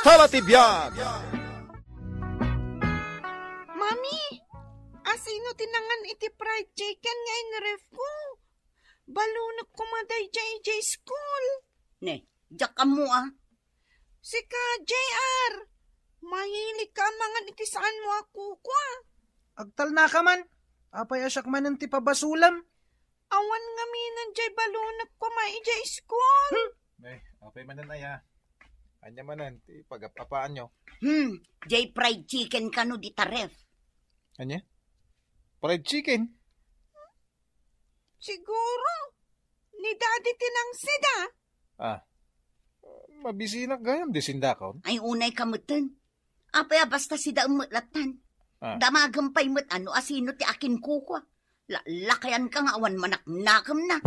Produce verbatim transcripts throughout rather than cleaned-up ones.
Tala ti biag! Mami, asino ti nangan iti fried chicken nga inref ko? Balunek koma daydiay idiay school. Ne, diak ammo a. Sika, J R, mahilig ka mangan iti saan mo a kukua. Agtalna ka man. Apay a siak manen ti pabasulam? Awan ngamin diay balunek koma idiay school. Hmm. Eh, apay manen aya? Anya manen ti pagap-apaanyo? Hmm, diay fried chicken kano dita ref. Anya? Fried chicken? Siguro, ni Daddy ti nangsida. Ah, mabisinak gayam di sindakon? Ay, unay ka metten. Apay a basta sida met lattan. Ah. Damagem pay met no asino ti akinkukua. La-, lakayan ka nga awan manaknakemna.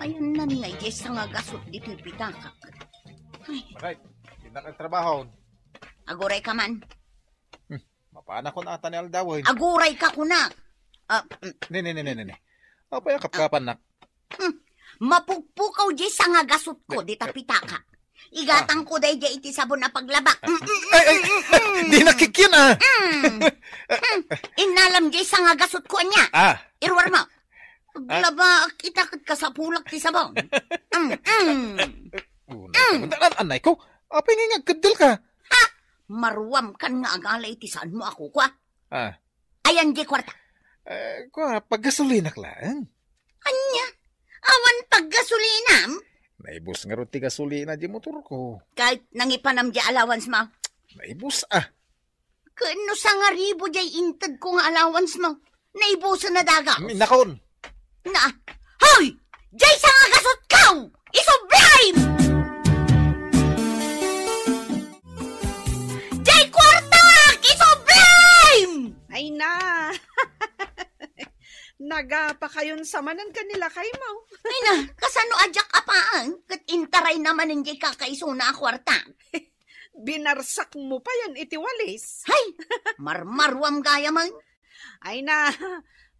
Ayannan nga idiay sangagasut ditoy pitakak. Ay. Bakit? Di na kagtrabaho. Aguray ka man. Hmm. Mapanakon ata ni aldawen. Aguray ka kunak. Ah, mm. Ne, ne, ne, ne, ne, ne. Apay a kapkapannak? Hmm. Mapukpukaw diay sangagasutko, eh, dita pitaka. Igatangko daydiay iti sabon a paglaba. Ah. Mm, mm, ay, ay, mm, mm, mm. Di nakikyan, ah. Mm. Mm. Innalam diay sangagasutko, anya. Ah. Iruar mo. Ah. Aglaba, kita ket kasapulak ti sabon. Mm, mm. Unay ka. Mm. An-, an-, anay ko, apay nga agkeddel ka? Ha? Maruam kan nga agala iti saan mo a kukua. Ah. Ayan di kuarta. Eh, kua, paggasolinak laeng. Anya? Awan paggasolinam? Naibus ngarud ti gasolina di motor ko. Kahit nangipanam di allowance mo? Naibus, ah. Ken no sangaribu diay inted ko nga allowance mo, naibusen na daga. Nakon. Na, hoy! Diay sangagasutko! Isublim! Diay kuartak! Isublim! Ay na! Nagapa kayon sa manen ken ni lakay mo. Ay na, kasano a diak apaan? Ket intaray na manen diay kakaisuna a kuarta. Binarsak mo payen iti walis. Hay! Marmaruam gayam. Ay na,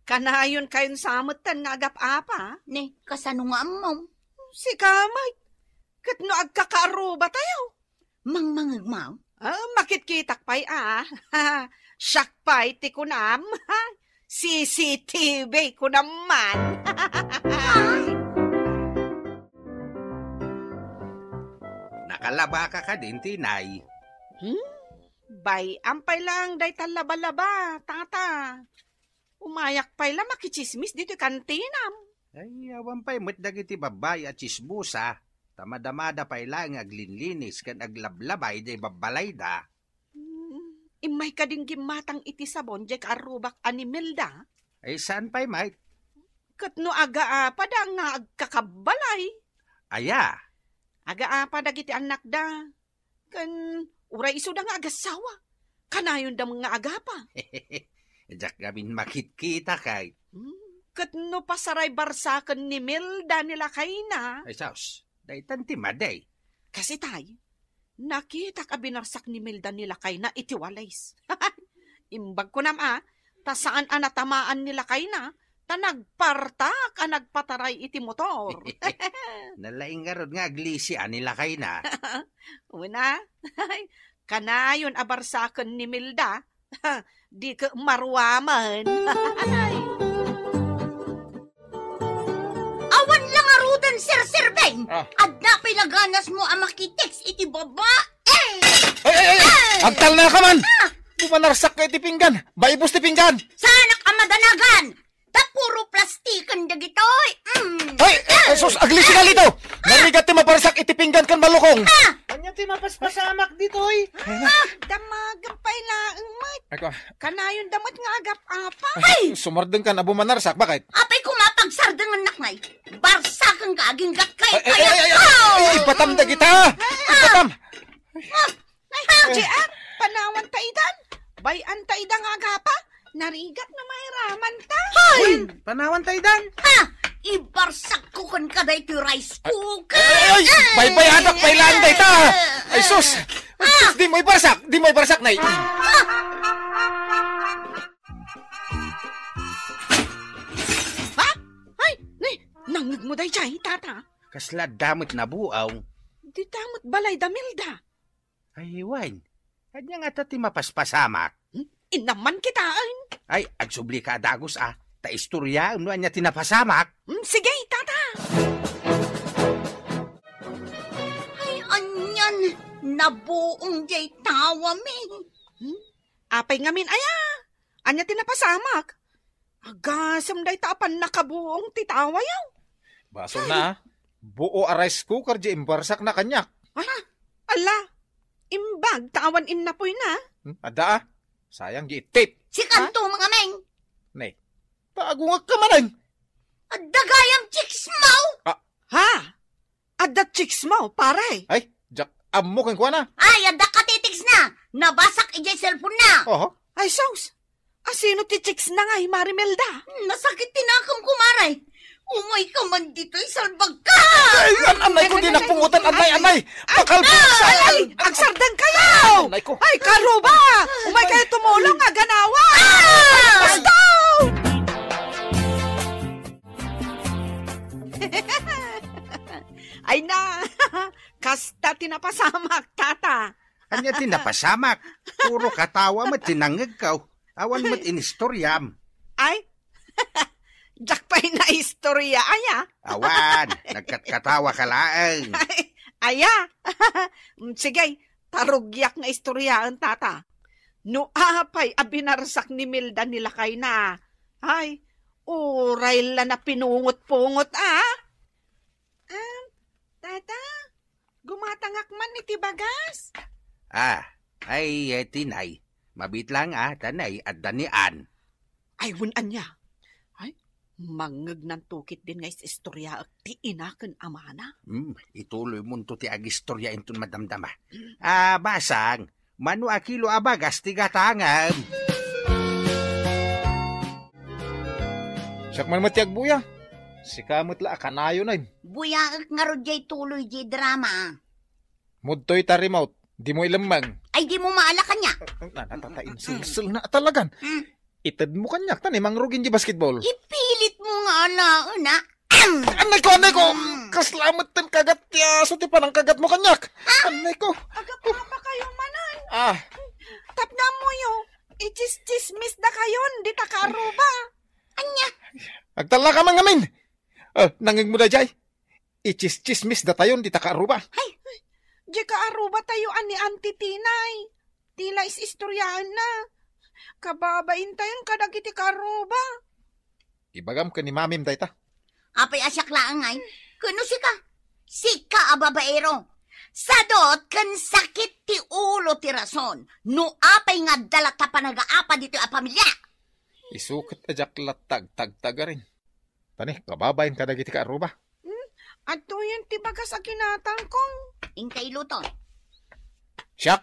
kanayon kayon sa metten nga agap-apa. Ne, kasano nga ammom? Sika, Mike. Ket no agkakaarruba tayo? Mangmangeg mo? Ah, makitkitak pay, ah. Siak pay ti kunam. C C T V ko naman. Nakalabaka kadin, Tinay? Hmm? Bay, ampay lang dayta laba-laba, tata. Umayak pay la makitsismis ditoy kantinam. Ay, awan pay met dagiti babbai a tsismosa, ta madamada pay laeng nga aglinlinis ken aglablabay diay babbalayda. Hmm, immay kadin gimmatang iti sabon diay kaarrubak a ni Milda? Ay, saan pay met? Ket no agaapada nga agkakabbalay? Aya? Agaapa dagiti annakda. Ken uray isuda nga agassawa, kanayonda met nga agapa. Diak ngamin makitkita kay. Hmm, ket no pasaray barsaken ni Milda ni lakayna? Ay, sus, daytan ti madi. Kasi tay, nakitak a binarsak ni Milda ni lakayna iti walis. Imbag kunam a, ta saan a natamaan ni lakayna, ta nagpartak a nagpataray iti motor. Nalaing ngarud nga aglisi a ni lakayna. Una, kanayon a barsaken ni Milda, di ka maruaman. Awan la ngaruden, Sir Sirben! Ah. Adda pay la ganas mo a makitext iti babae! Ay, ay, ay, ay! Ay! Agtalna ka man! Ah! Bumanarsak ka iti pinggan! Baibus ti pinggan! Saanak a madanagan! Ta puro plastiken dagitoy! Mm. Ay! Ay! Ay, sus! Aglisi ka dito! Ah! Narigat ti maparsak iti pinggan ken malukong! Ah! Anya ti mapaspasamak ditoy? Ah! Damagan pay laeng met! Ako. Kanayon da met nga agap-apa. Ay! Sumardeng ka na bumanarsak, bakit? Apay ko mapagsardengan nak ngay. Barsaken ka, aging gatkay, ay, ay, kaya, ay, ay, oh! Ay, ipatam dagita! Ah! Ipatam! Ah! Ay, ha? J R, panawan ta idan. Bay-an ta ida nga agapa. Narigat no mairaman ta. Hoy! Uy, panawan ta idan. Ha? Ibarsak ko ken ka daytoy rice cooker. Ay, ay, ay, ay! Baybayanak pay laeng dayta. Ay, sus! Ah! Di mo ibarsak! Di mo ibarsak, nay! Ah! Ha? Ay, ni, nangngeg mo daydiay, tata? Kasla adda met nabuong. Dita met balay da Milda. Ay, wen. Ania ngata ti mapaspasamak? Hmm? Innaman kitaen. Ay, agsublika a dagus a. Ta istoryaem no ania ti napasamak. Hmm, sige, tata. Ay, anian, nabuong jay tawami. Hmm? Apay ngamin aya? Ania ti napasamak? Agasem dayta a pannakabuong ti tawayo. Basol na, ah. Buo a rice cooker di imbarsakna kaniak. Ah, ala, imbag ta awan innapoyna. Hmm, adda, ah. Sayang di itip. Sikanto, Ha? Mga meng. Ne, ta agungek ka manen. Adda gayam chicks mo. Ah. Ha? Adda chicks mo, pare? Ay, diak ammo kenkuana. Ay, adda katitiks na. Nabasak idiay cellphone na. Oho. Ay, sus. Asino ti chicks na nga, Marimelda? Hmm, nasakit ti nakem, kumare. Umay ka man ditoy, salbag ka! Ay, an-, anay ko, di napungutan, anay, anay! Ay, Makalbuksan! Ay, ay, agsardeng kayo! Anay ko. Ay, karuba! Umay kayo tumulong, aganawa! Ah! Basta! Ay na, kasta ti napasamak, tata. Ania ti napasamak? Puro katawa met ti nangngegko. Awan met inistoryam. Ay, diak pay naistorya, aya? Awan, nagkatkatawa ka laeng. Ay, aya? Mm, sige, tarugyak nga istoryaen, tata. No apay a binarsak ni Milda ni lakayna, ay, uray la napinungot-pungot, ah. Um, tata, gumatangak man iti bagas. Ah, ay, eh, tinay. Mabit lang, ah, tanay, adda ni Ann. Ay, wen ania? Ay, mangngegnan tukit din nga is-istoryaek ti ina ken amana. Hmm, ituloy monto ti agistorya inton madamdama. Ah, basang, mano a kilo a bagas ti gatangem? Siak man met ti agbuya. Sika met la a kanayon, ay. Buyaek ngarud jay tuloy jay drama. Mudtoy ta remote, dimo ilemmeng. Ay, dimo maala kaniak. Na, na, tata, insilsel na talagan. Hmm. Itedmo kaniak, ta ni mangrugin di basketball. Ipilit mo nga alaen, ah. Anay ko, anay ko! Hmm. Kasla met ten kagat ti aso ti panangkagat mo kaniak. Ah? Anay ko. Agapama kayo manen. Ah. Tapno ammoyo, ichis-chismis da kayon, dita kaaruba. Ania? Agtalna ka man ngamin. Ah, nangngeg mo da jay. Ichis-chismis datayon dita kaaruba. Hay, di kaaruba tayo a ni Auntie Tinay. Ti la is-istoryaenna. Kababain tayon kadagiti kaaruba. Ibagam ken ni Mamim dayta. Apay a siak laeng, ay? Ken no sika? Sika a babaero. Sadot ken sakit ti ulo ti rason no apay nga adda latta panagaapa ditoy a pamilia. Isu ket a diak latta agtagtagarin. Tani, kababain kadagiti kaaruba. Hmm? Adtoyen ti bagas a kinatangko. Inka iluto. Siak?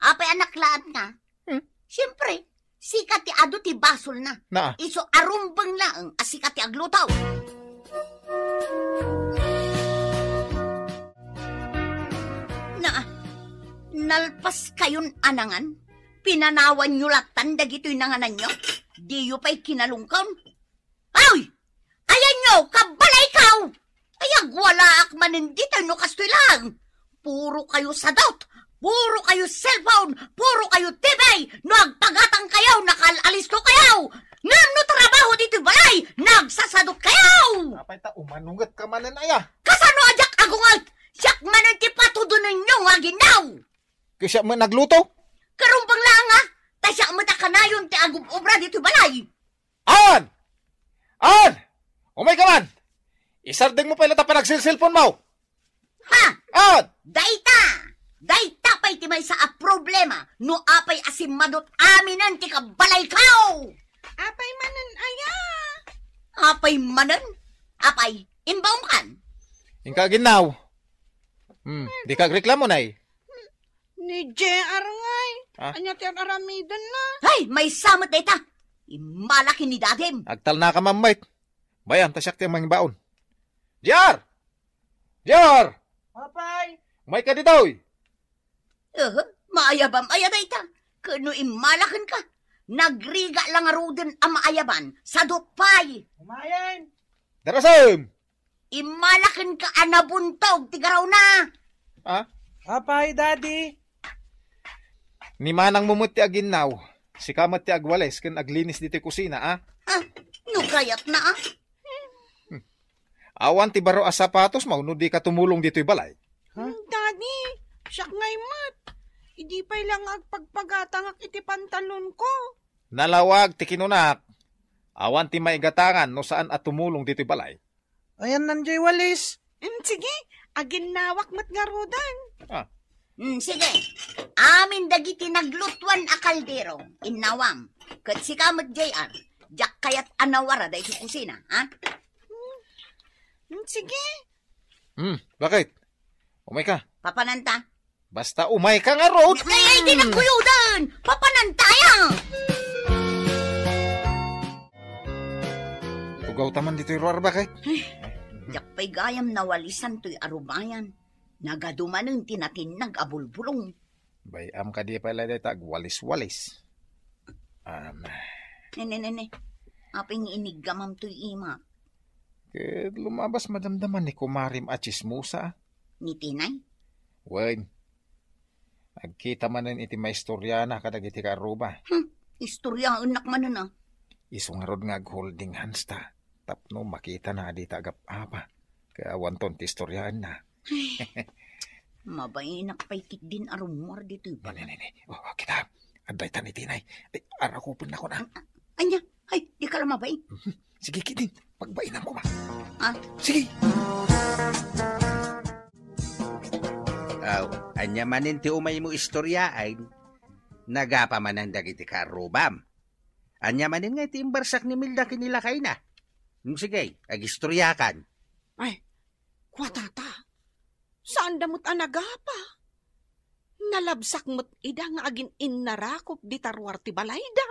Apay a naklaat nga? Hmm? Siempre, sika ti adu ti basolna. Naa. Isu a rumbeng laeng a sika ti agluto. Naa, nalpas kayon a nangan? Pinanawanyo lattan dagitoy nangananyo? Diyo pay kinalungkon? Ay! Ayanyo, kabalaykaw! Ay, agwalaak manen dita no kastoy lang. Puro kayo sadot, puro kayo cellphone, puro kayo T V. No agpagatang kayo, nakaal-alisto kayo. Ngem no trabaho ditoy balay, nagsasadot kayo. Apay ta umanunget ka manen, aya? Kasano a diak agunget? Siak manen ti patudonen nyo nga ginnaw. Ket siak met nagluto? Karumbeng laeng, ah. Ta siak met a kanayon ti agub-obra ditoy balay. An! An! Umay ka man! Isardeng mo pay latta panagsilsilpon mo! Ha? An! Dayta! Dayta pay ti maysa a problema no apay a simmadot aminen ti kabalaykaw! Apay manen aya? Apay manen? Apay, imbaonkan? Inka aginnaw. Hmm, di ka agreklamo, nay? Ni J R ngay. Ah? Ania ti ar-aramidenna? Ay, maysa met dayta. Immala ken ni dadim. Agtalna ka, Mammayt. Bayan, ta siak ti mangbaon. J R! J R! Apay? Umay ka ditoy. Eh, maayabam aya dayta. Ken no immala kenka, nagrigat la ngaruden a maayaban, sadot pay. Umayen. Darasem! Immala kenka a nabuntog ti garawna. Ah? Apay, Daddy? Ni manangmo met ti aginnaw, sika met ti agwalis ken aglinis ditoy kusina, ah? Ah, no kayatna, ah? Awan ti baro a sapatosmo no dika tumulong ditoy balay. Ha? Hmm, Daddy, siak ngay met. Idi pay la nga agpagpagatangak iti pantalonko. Nalawag ti kinunak. Awan ti maigatangan no saan a tumulong ditoy balay. Ayannan jay walis. Hmm, sige, aginnawak met ngaruden. Ah. Hmm, sige. Amin dagiti naglutuan a kaldero, innawam. Ket sika met, J R, diak kayat a nawara daytoy kusina, ha? Hmm, sige. Hmm, bakit? Umay ka. Papananta. Basta umay ka ngarud. Ay, ay, di nagkuyudan! Papanantaya! Tugaw taman ditoy ruar, bakit? Ay, diak pay gayam nawalisan toy arubayan. Nagadumanen ti natinnag a bulbulong. Bay-am kadi pay la dayta agwalis-walis. Um, Nene, nene. Apay nga iniggamam toy ima? Ket lumabas madamdama ni kumarim a tsismosa. Ni Tinay? Wen. Agkita manen iti maistoriana kadagiti kaarruba. Hmm, istoriaennak manen, a. Isu ngarud nga agholding hands ta, tapno makitana a dita agap-apa. Ket awanton ti istoriaenna. Ay, mabainak pay ketdin a rummuar ditoy Ne, ne, balay. ne, ne. O, o, kita. Adda ita ni Tinay. Ay, arakupen na ko na. Anya? Ay, di ka la mabain. Sige, ketdin. Pagbainam ko, ma. Ah? Sige. Aw, ania manen ti umaymo istoriaen? Nagapa manen dagiti kaarrubam. Ania manen nga iti imbarsak ni Milda ken ni lakayna? Hmm, sige, agistoriakan. Ay, kua tata, saanda met a nagapa. Nalabsak met ida nga agin-innarakop dita ruar ti balayda.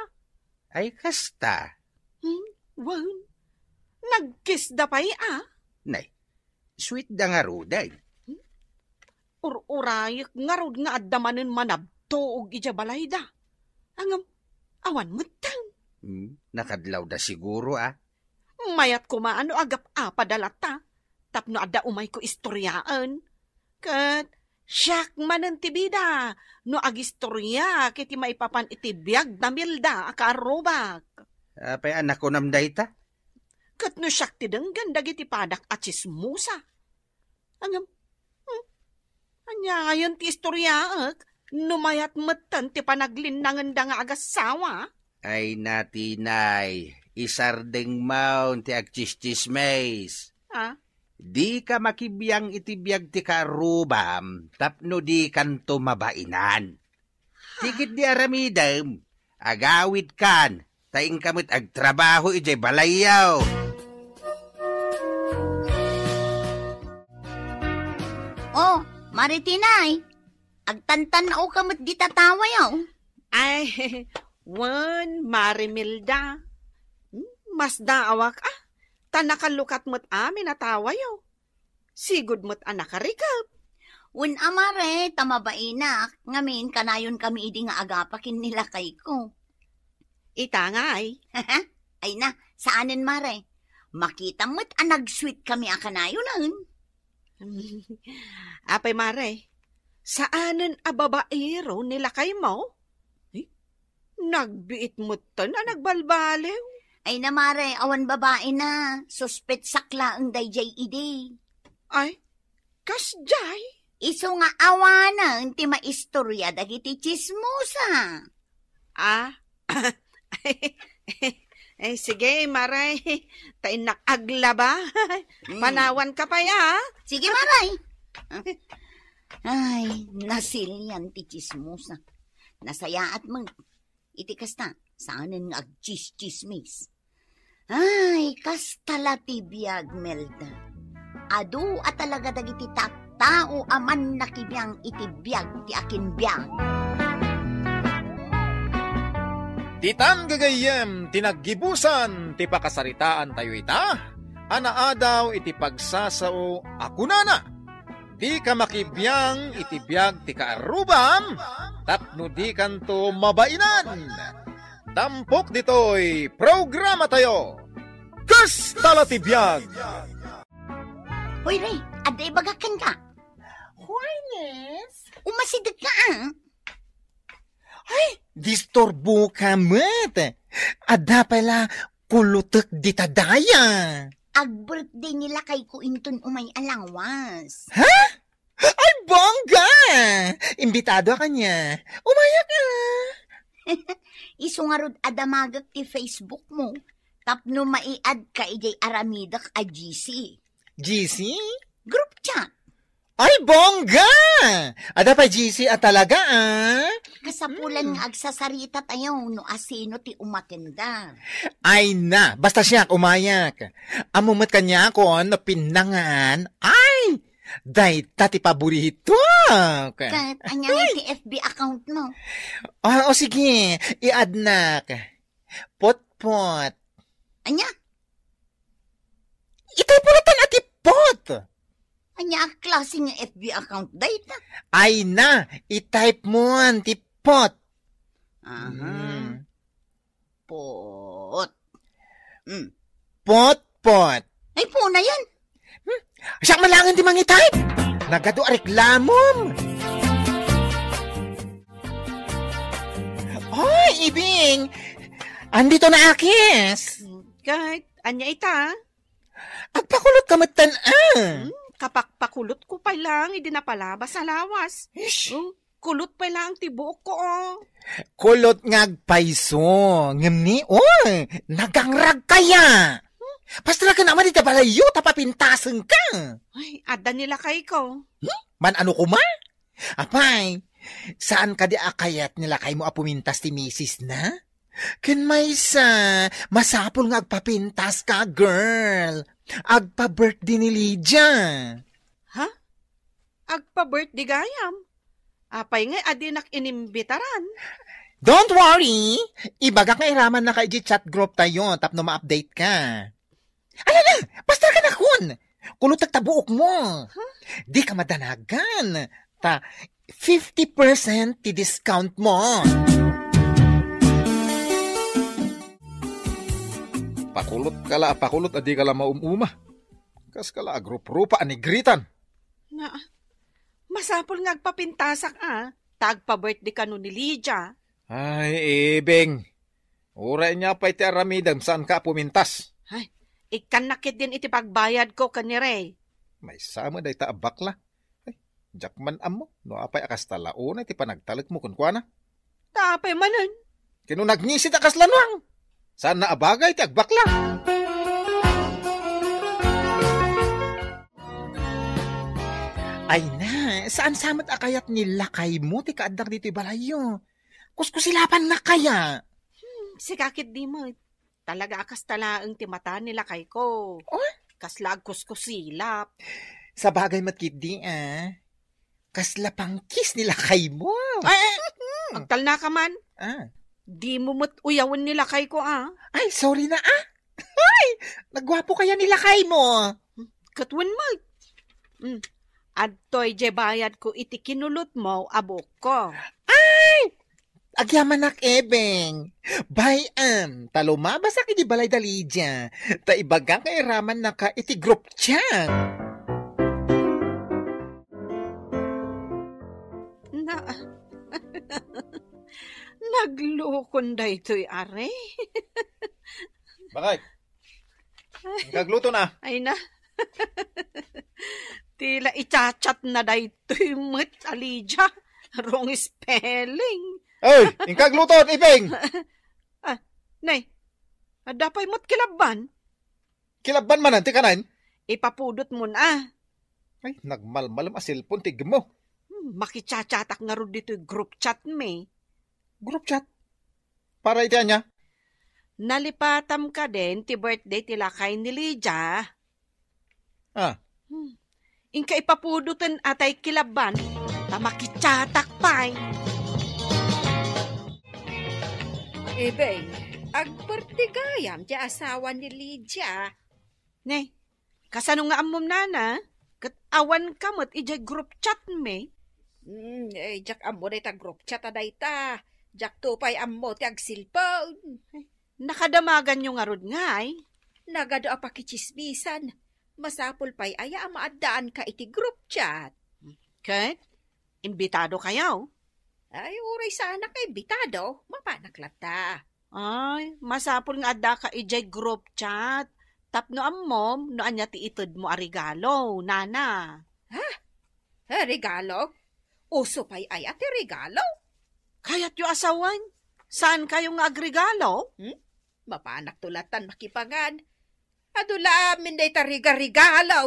Ay, kasta? Hmm, wen. Nagkisda pay, a? Nay, sweet da ngaruden. Ur-urayek ngarud nga adda manen manabtuog idiay balayda. Ngem, awan metten. Hmm, nakadlawda siguro, a? Mayat koma no agap-apada latta, tapno adda umayko istoriaen. Ket siak manen ti bida no agistoriak iti maipapan iti biag da Milda a kaarrubak. Apay a nakunam dayta? Ket no siak ti denggen dagiti padak a tsismosa. Ngem, hmm, aniayen ti istoriaek no mayat metten ti panaglinnangenda nga agassawa? Ay, Tinay, isardengmon ti agtsistsismis. Ah? Dika makibiang iti biag ti kaarrubam tapno dikanto mabainan. Ti ketdi aramidem, agawidkan, ta inka met agtrabaho idiay balayyo. Oh, Mare Tinay, agtantan-awka met dita tawayo. Ay, wen, Mare Milda. Hmm, masdaawak, a, ta nakalukat met amin a tawayo. Sigud met a nakarikep. Wen a, Mare, ta mabainak, ngamin kanayonkami idi nga agapa ken ni lakayko. Ita ngay? Ay na, saanen, Mare. Makitam met a nag-sweet kami a kanayonen. Apay, Mare, saanen a babaero ni lakaymo? Eh, nagbiit metten a nagbalbaliw. Ay na, Mare, awan babaina. Suspetsak laeng daydiay idi. Ay, kasdiay? Isu nga awanen ti maistoria dagiti tsismosa. Ah? Ay, sige, Mare. Ta innak aglaba. Mm. Panawanka pay, a? Sige, Mare. Ay, nasilian ti tsismosa. Nasayaat met. Iti kasta, saanen nga agtsistsismis. Ay, kasta la ti biag, Melda. Adu a talaga dagiti tattao a mannakibiang iti biag ti akinbiag. Ditan gagayyem ti naggibusan ti pakasaritaantayo ita a naadaw iti pagsasao a kunana, "Dika makibiang iti biag ti kaarrubam, tapno dikanto mabainan." Tampok ditoy programatayo, Kasta la ti Biag! Hoy, Ray, adda ibagak kenka. Hoy, Nels. Umasideg ka, ah. Ay, disturbo ka met. Adda pay la kulutek dita daya. Ag-birthday ni lakayko inton umay a lawas. Ha? Ay, bongga! Imbitado ka niya. Umayak ka. Isu ngarud a damagek ti Facebook mo. Tapno maiad ka idiay aramidek a G C. G C? Group chat. Ay, bongga! Ada pay G C a talaga, ah. Kasapulan Mm. nga agsasarita tayo no asino ti umatenda. Ay na, basta siak, umayak. Ammo met kaniakon no pinnangan. Ay, dayta ti paboritok. Ket ania ngay ti F B account mo? Ah, o sige, i-add-nak. Potpot. Ania? Itay pulatan a ti pot. Ania a klase nga F B account dayta? Ay na, i-type mo an ti pot. Aha. Mm. Pot. Mm. Pot, pot. Ay, puna yan. Hmm? Siak man laeng ti mangi-type. Nagadu a reklamom. Oy, Ibing! Andito na akis! Kahit anya ita? Agpakulot ka met tan, ah! Hmm, kapakpakulot ko pay lang, idi napalabas a lawas. Ish! Oh, kulot pay lang ti buok ko, oh. Kulot nga agpayso. Ngem ni, oh, nagangrag kaya. Pastra ka naman iti balayyo, ta papintasen ka. Ay, adda ni lakay ko. Hmm? Man ano kuma? Apay, saan kadi a kayat ni lakay mo a pumintas ti misis na? Ken maysa, masapul nga agpapintas ka, girl. Agpa-birthday ni Lydia. Ha? Agpa-birthday gayam? Apay nga, adinak inimbitaran. Don't worry! Ibagak nga iraman na ka iti chat group tayo tapno ma-update ka. Ala na! Basta ka na kun! Kulutek ta buok mo! Huh? Di ka madanagan! Ta fifty percent ti discount mo! Pakulot ka la, pakulot a di ka la maum-uma. Kas ka la agrup-rupa a nigritan. Na, masapul nga agpapintasak a, ta agpa-birthday kano ni Lydia. Ay, Ibing. Uray nia pay ti aramidem, saan ka a pumintas? Ay, ikkannak ketdin iti pagbayad ko ken ni Ray. Maysa met dayta a bakla. Ay, diak man ammo no apay a kasta la unay ti panagtalekmo kenkuana. Ta apay manen? Ken no nagngisi ta kasla nuang. Saan na a bagay ti agbakla. Ay na, saan sa met a kayat ni lakay mo ti kaaddak ditoy balayyo? Kuskusilapan na kaya? Hmm, sika ketdi met. Talaga a kasta laeng ti mata ni lakay ko. Oh? Kasla agkuskusilap. Sabagay met ketdi, ah. Kasla pangkis ni lakay mo. Ay, ay, agtalna ka man. Ah. Di mo met uyawen ni lakay ko, ah. Ay, sorry na, ah. Ay, nagwapo kaya ni lakay mo. Ket wen met. Mm. Adtoy diay bayad ko iti kinulot mo a buok ko. Ay! Agyamanak, Ebeng. Bay-am, ta lumabasak iti balay da Lydia. Ta ibagak nga iraman naka iti group chat. Na, naglukon daytoy, are. Bakit? Inkagluto na. Ay na. Tila i-chat-chat na daytoy met a Lydia. Wrong spelling. Ay, inkagluto, Iping! Ah, nay, adda pay met kilabban? Kilabban manen ti kanen? Ipapudot mo na. Ay, nagmalmalem a cellphone ti igmo. Hmm, makichachatak ngarud ditoy group chat mi. Group chat? Para iti ania? Nalipatam kadin ti birthday ti lakay ni Lydia. Ah. Hmm. Inka ipapudoten atay kilabban, ta makichatak pay. Ibing, agperti gayam ti asawa ni Lydia. Ne, kasano nga ammom, nana? Ket awan ka met idiay group chat mi? Hmm, eh, diak ammo dayta group chat a dayta. Diak to pay ammo ti agcellphone. Nakadamaganyo ngarud ngay? Nagadu a pakitsismisan. masapul pay aya a maaddaanka iti group chat. Ket, imbitado kayo? Ay, uray saanak nga imbitado, mapanak latta. Ay, masapul nga addaka idiay group chat. Tapno ammom no ania ti itedmo a regalo, nana. Ha? Ha, regalo? Uso pay aya ti regalo? Kayatyo a sawen? Saan kayo nga agregalo? Hmm? Mapanak to latan makipangan. Adu la amin dayta riga-rigalaw.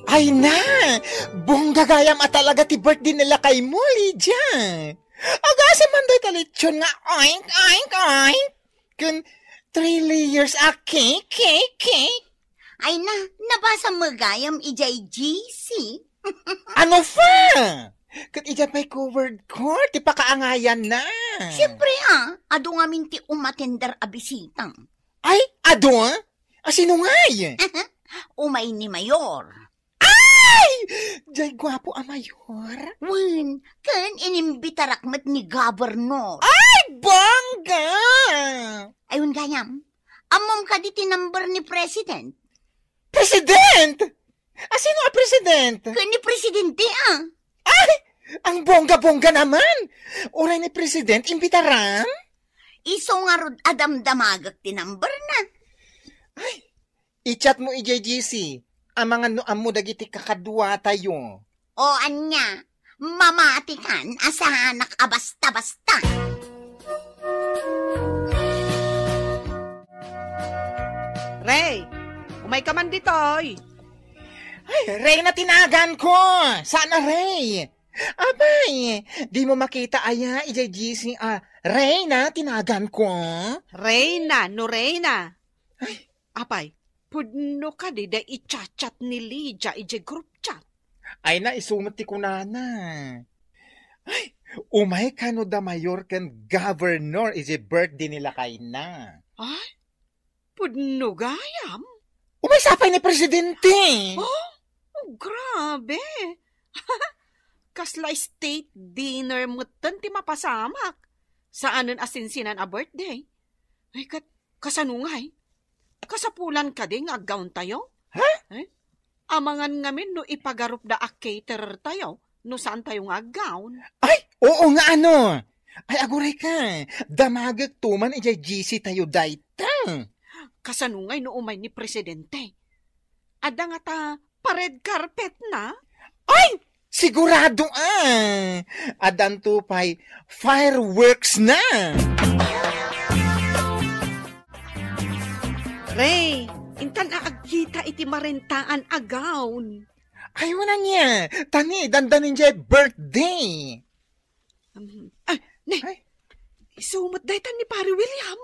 Ay na! Bongga gayam a talaga ti birthday ni lakaymo, Lydia! Agasem man dayta lechon nga oink, oink, oink! Ken three layers a cake, cake, cake! Ay na, nabasa mo gayam ijay G C. Ano pa? Ket ijay pay covered court ti pakaangayanna. Siempre, ah, adu ngamin ti umatender a bisita. Ay, adu? A, sino ngay? Umay ni Mayor. Ay! Jay guapo a Mayor. Wen, ken inimbitarak met ni Governor. Ay, bongga! Ayun gayam, ammom kadi ti number ni President? President? A, sino a president? Ken ni Presidente, ah. Ay! Ang bongga-bongga naman! Uray ni President, imbitaram? Isu ngarud a damdamagek ti number na. Ay! I-chat mo ijay G C, amangan no ammo dagiti kakaduatayo. O ania, mamatikan a saanak a basta-basta. Ray, umay ka man ditoy. Ay, Reyna tinagan ko. Sana Ray. Abay, di mo makita aya ijay G C a Reyna tinagan ko? Reyna, no Reyna. Ay. Apay, pudno kadi da i-chat-chat ni Lydia ijay group chat? Ay, na, isu met ti kunana. Ay, umay kano da Mayor ken Governor ijay birthday ni lakayna. Ay, pudno gayam? Umay sapay ni Presidente. Oh, oh, grabe. Kasla state dinner metten ti mapasamak. Saanen a sinsinan a birthday. Ay, ket, kasano ngay? Kasapulan kadi nga aggawn tayo? Ha? Eh? Amangan ngamin no ipagarup da a caterer tayo, no saan tayo nga aggawn. Ay, oo nga ano! Ay, aguray ka, damagek to man ijay G C tayo dayta. Kasano ngay no umay ni Presidente? Adda ngata pa-red carpet na? Ay! Sigurado, ah! Addanto pay fireworks na! Ray, intan a agkita iti marentaan a gown. Ay, wala niya. Tani, dandanin jay birthday. Um, ay, ne. Ay. Isu met daytan ni Pare William.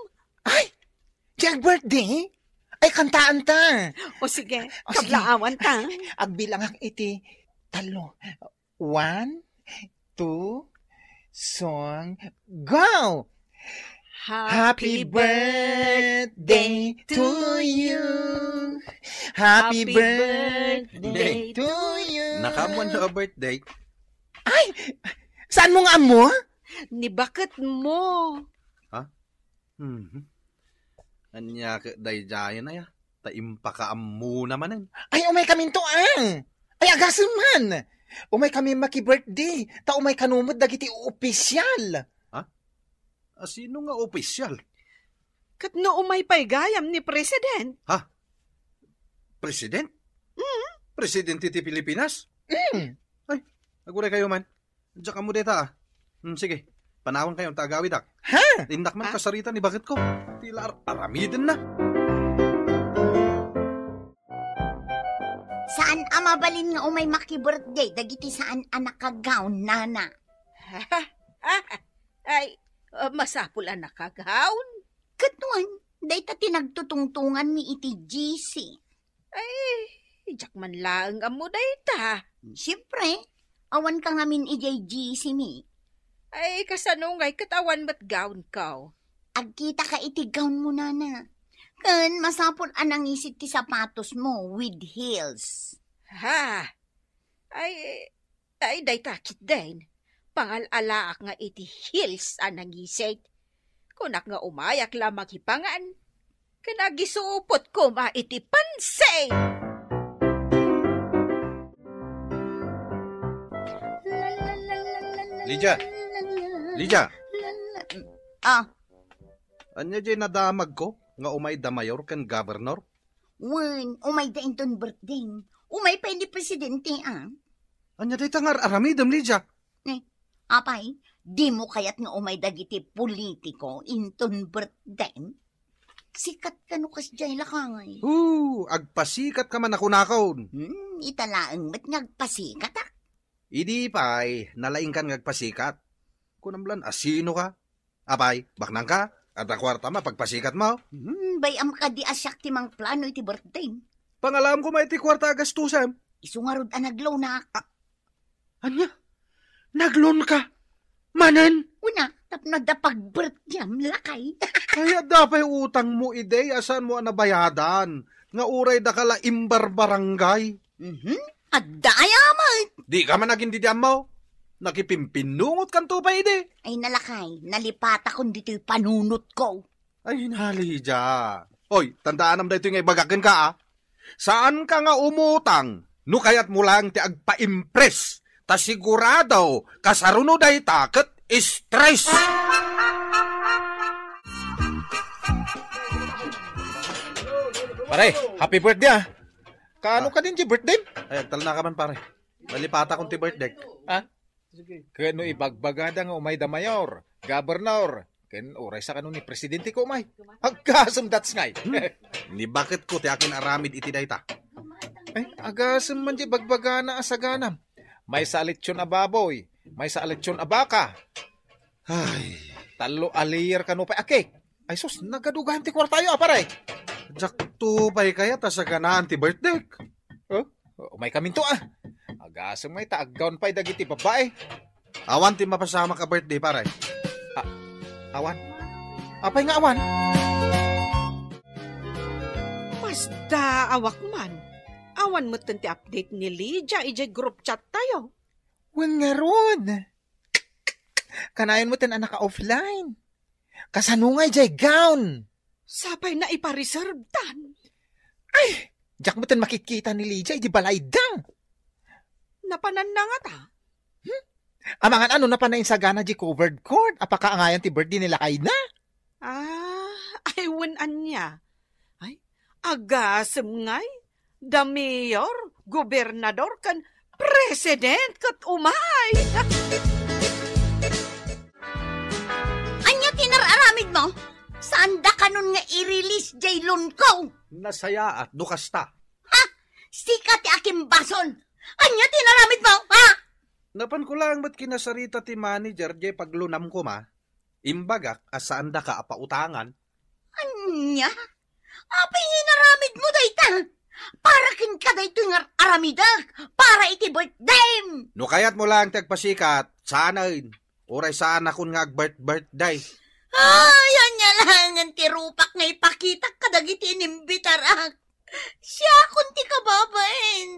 Ay, jay birthday? Ay, kantaan ta. O sige, o sige. Kablaawan ta. Agbilangak iti tallo. One, two, song, go! Happy birthday to you. Happy birthday to you. Nakaammoan ka birthday? Ay! Saan mo nga ammo? Ni baket mo. Ha? Mhm. Ania ket daydiayen aya? Ta impakaammona manen. Ay, umay kaminto, ah! Ay, agasem man! Umay kami maki-birthday, ta umay kano met dagiti opisyal. Ha? A, sino nga opisyal? Ket no umay pay gayam ni President. Ha? President? Mm. Presidente ti Pilipinas? Mm. Ay, aguray kayo man. Diak ammo dayta, ah. Hmm, sige. Panawan kayo, ta agawidak. Ha? Innak man kasarita ni baket ko. Tila ar-, aramiden na. Saan a mabalin nga umay maki-birthday dagiti saan a naka-gown, nana? Ay, ah, masapul a naka-gown. Ket wen, dayta ti nagtutungtunganmi iti G C. Ay, diak man laeng ammo dayta. Siempre, awan ka ngamin idiay G C mi. Ay, kasano ngay ket awan met gown ko? Agkita ka iti gown mo, nana. Ken masapul a nangisit ti sapatos mo with heels. Ha? Ay, Ay, dayta ketdin, pangal-alaak nga iti heels a nangisit. Kunak nga umayak la makipangan. Ken agisupot koma iti pansit. Lydia! Lydia! Ah, Ania jay nadamagko nga umay da mayor ken governor? Wen, umay da inton birthday. Umay pay ni presidente, ah. Ania dayta nga ar-aramidem, Lydia? Eh, apay, dimo kayat nga umay dagiti politiko inton birthday? Sikat kano kasdiay, lakay. Hoo, agpasikat ka man a kunakon. Hmm, ita laeng met nga agpasikatak. Idi pay, nalaingkan nga agpasikat. Kunam lan, asino ka? Apay, baknang ka? Adda kuarta ma, pagpasikat mo? Hmm, bay-am kadi a siak ti mangplano iti birthday. Pangalaam ko ma iti kuarta a gastusem. Isu ngarud a naglonak. Ah, ania? Nagloan ka? Manen? Una, tapno adda pagbirthdayam, lakay. Ay, adda pay utang mo, idi, a saan mo a nabayadan? Nga uray da ka la imbarbarangay. Mhm. Adda aya met. Di ka man agin didiammo. Nakipimpinnungot kanto pay idi. Ay, nalakay, nalipatakon ditoy panunotko. Ay, Lydia. Oy, tandaanam daytoy nga ibagak kenka, ah. Saan ka nga umutang no kayat mo lang ti agpa-impress. Ta sigurado, kasaruno dayta ket stress. Pare, happy birthday, ah. Kaano Ah. ka din ti birthday? Ay, agtalna ka man, pare. Nalipatakon ti birthday. Ah? Ken no ibagbagada nga umay da mayor, gobernador, ken uray sa kano ni presidente ko umay. Agasem, that's ngay. Hmm. Ni bakit ko ti akin aramid iti dayta? Ay, agasem man di bagbagana a saganam. Maysa a lechon a baboy, maysa a lechon a baka. Ay. Tallo a layer kano pay a cake. Ay sus, nagadugayan ti kuartayo, a pare. Diak to pay kayat a saganaan ti birthday. Huh? Umay kaminto, ah. Agasem ngay ta aggaon pay dagiti babbai. Awan ti mapasamak a birthday, pare. Ah, awan. Apay nga awan? Masdaawak man. Awan metten ti update ni Lydia idiay group chat tayo. Wen ngarud. Kanayon metten a naka-offline. Kasano ngay jay gown? Sapay na ipareservetan. Ay, diak metten makitkita ni Lydia idi balayda. Napananna ngata? Hmm? Amangan ano napan insagana di covered court, a pakaangayan ti birthday ni lakayna? Ah, ay, wen ania. Ay, agasem ngay. Da mayor, gobernador, ken president ket umay. Ania ti nar-aramid mo? Saan da kanon nga i-release jay loan ko? Nasayaat no kasta. Ha? Sika ti akimbasol. Ania ti inaramid mo, ha? Napan ko lang met kinasarita ti manager jay paglunam koma. Imbagak a saan daka a pautangan. Ania? Apay nga inaramid mo dayta? Para kenka daytoy nga aramidek para iti birthday. No kayat mo lang ti agpasikat, saanen. Uray saanakon nga agbirth-birthday. Ay, ania laengen ti rupak nga ipakitak kadagiti inimbitarak. Siakon ti kababain.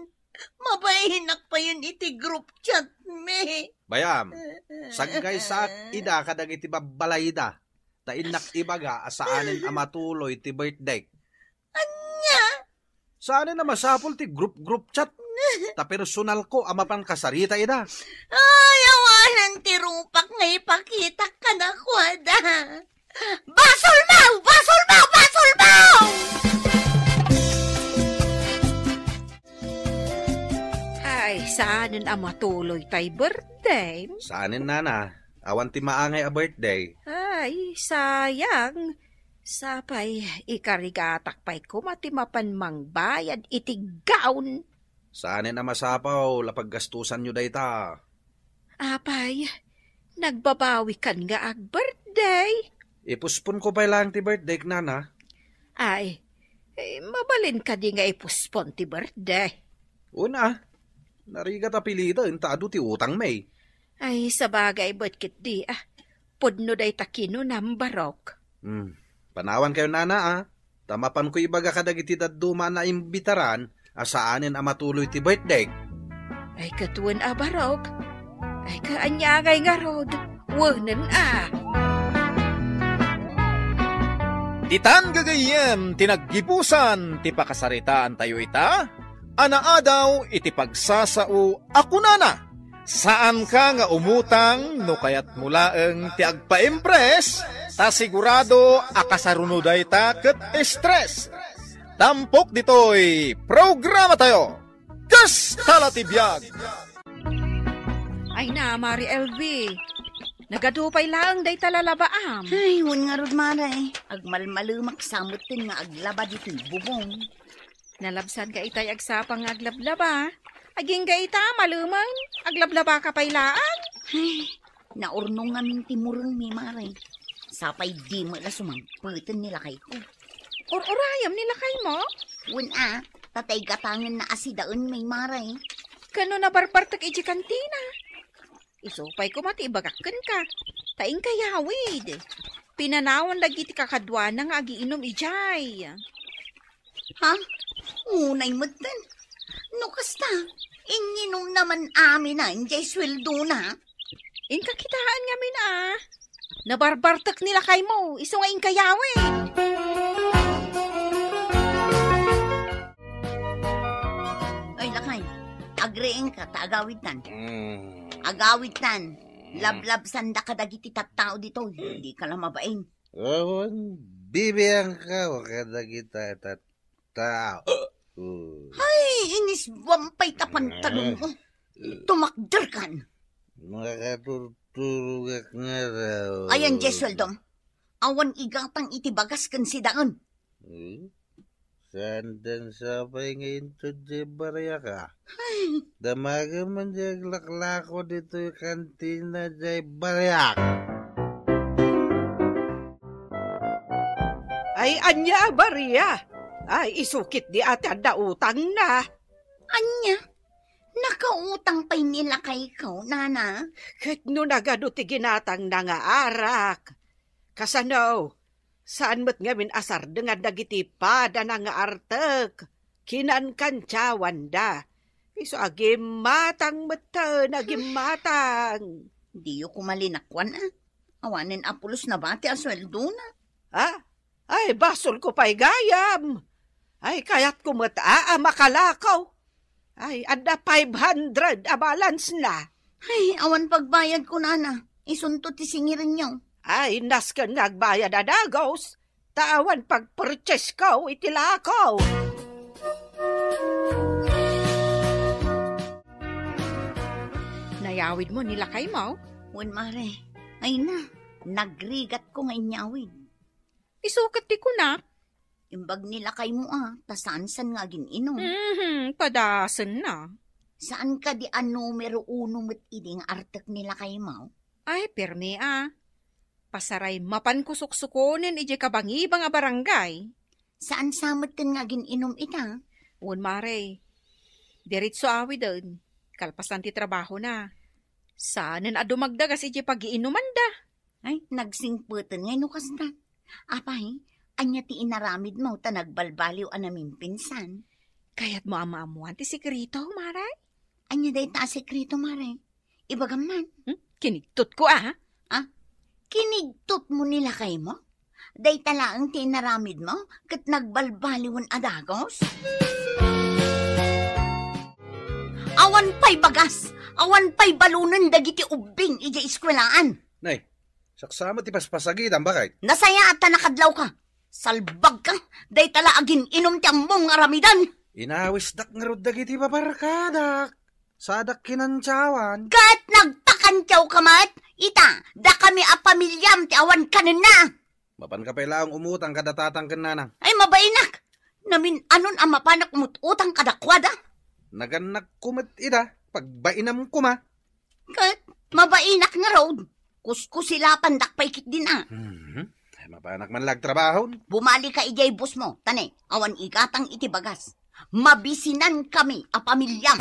Mabainak payen iti group chat mi. Bayam, saggaysak ida kadagiti babbalayda. Ta innak ibaga a saanen a matuloy ti birthday. Ania? Saanen a masapul ti group-group chat. Ta personal ko a mapan kasarita ida. Ay, awanan ti rupak nga ipakitak kadakuada. Basolmaw! Basolmaw! Basolmaw! Ay, saanen a matuloy tay birthday? Saanen, nana. Awan ti maangay a birthday. Ay, sayang. Sapay, ikarigatak pay koma ti mapan mangbayad iti gown. Saanen a masapul a paggastusanyo dayta. Apay, nagbabawikan nga ag-birthday. Ipuspon ko pay laeng ti birthday, nana. Ay, eh, mabalin kadi nga ipuspon ti birthday? Una, narigat a piliten ta adu ti utang mi. Ay, sabagay met ketdi, ah. Pudno dayta kinunam, Barok. Hmm. Panawan kayo, nana, ah. Ta mapanko ibaga kadagiti dadduma a naimbitaran a saanen a matuloy ti birthday. Ay, ket wen a, Barok. Ay, kaanya ngay ngarud. Wenen a. Ditan gagayyem ti naggibusan ti pakasaritaantayo ita a naadaw iti pagsasao a kunana, "Saanka nga umutang no kayatmo laeng ti agpaimpress, ta sigurado a kasaruno dayta ket stress." Tampok ditoy programatayo. Kasta la ti biag! Ay na, Mari L V. Nagadu pay laeng dayta lalabaam. Ay, wen ngarud, Mare. Agmalmalemak sa metten nga aglaba ditoy bubong. Nalabsanka itay agsapa nga aglablaba. Agingga ita, malumen, aglablabaka pay laeng. Ay, naurnong ngamin ti murengmi, Mare. Sapay di met la sumangpeten ni lakayko. Ur-urayem ni lakaymo? Wen a, ta tay gatangenna a sidaenmi, Mare. Ken no nabarbartek idiay kantina? Isu pay koma ti ibagak kenka, ta inkayawid. Pinanawan dagiti kakaduana nga agiinum idiay. Ha? Ngunay metten? No kasta, inginumna man aminen diay sueldona? Inka kitaen ngamin a. Nabarbartek ni lakaymo, isu nga inkayawid. Ay, lakay, agriingka, ta agawidtan. Mm. Agawidtan. Mm. Lablabsanda kadagiti tattao ditoy, dika la mabain. Awan, bibiangka kadagita tattao. Oh. Ay, inisbuam pay ta pantalon mo. Tumakderkan. Makaturturogak nga raw. Ayan, diay sueldom. Awan igatang iti bagas ken sidaen. Hmm? Saan dan sapay nga inted diay bariak a? Ay. Damagen man diay aglaklako ditoy kantina diay bariak. Ay, ania a baria? Ay, isu ketdi a ti adda utangna. Ania? Nakautang pay ni lakayko, nana? Ket no nagadu ti ginatangna nga arak, kasano? Saan met ngamin a sardengan dagiti padana nga artek, kinankantiawanda. Isu a gimmatang metten a gimmatang. Diyo koma linakuan a. Awanen a pulos nabati a sueldona. Ah? Ay, basolko pay gayam. Ay, kayatko met a, a makalakaw. Ay, adda five hundred a balance na. Ay, awan pagbayadko, nana. Isunto ti singirenyo. Ay, nasken nga agbayad a dagus, ta awan pagpurchasesko iti lakaw. Nayawidmo ni lakaymo? Wen, mare. Ay na, nagrigatko nga inyawid. Isu ket ti kunak. Imbag ni lakaymo a, ta saansan nga agin-inum. Mhm, padasenna. Saan kadi a numero uno met idi nga artek ni lakaymo? Ay, permi a. Pasaray mapanko suksukonen idiay kabangibang a barangay. Saan sa metten nga agin-inum ita? Wen, mare. Diretso awiden. Kalpasan ti trabahona. Saanen a dumagdagas idiay pagiinumanda. Ay, nagsingpeten ngay no kasta. Apay, ania ti inaramidmo ta nagbalbaliw a namimpinsan? Kayatmo a maammuan ti sekreto, mare? Ania dayta a sekreto, mare? Ibagam man. Hmm? Kinigtotko, a? Ah? Kinigtotmo ni lakaymo? Dayta laeng ti inaramidmo ket nagbalbaliwen a dagus? Awan pay bagas, awan pay balonen dagiti ubbing idiay eskuelaan. Nay, saksamet ti paspasagitam, baket. Nasayaat ta nakadlawka. Salbagka, dayta la agin-inum ti ammom nga aramidan. Inawisdak ngarud dagiti babarkadak. Sadak kinantiawan. Ket nagpakantiawka met? Ita, dakami a pamiliam ti awan kanenna. Mapanka pay laeng umutang kada tatang ken nanang. Ay, mabainak! Namin-anon a mapanak umut-utang kadakuada? Nagannakko met ida, pagbainam koma. Ket, mabainak ngarud. Kuskusilapandak pay ketdin a. Mhm. Ay, mapanak man la agtrabahon. Bumalika idiay busmo, ta ne, awan igatang iti bagas. Mabisinankami a pamiliam.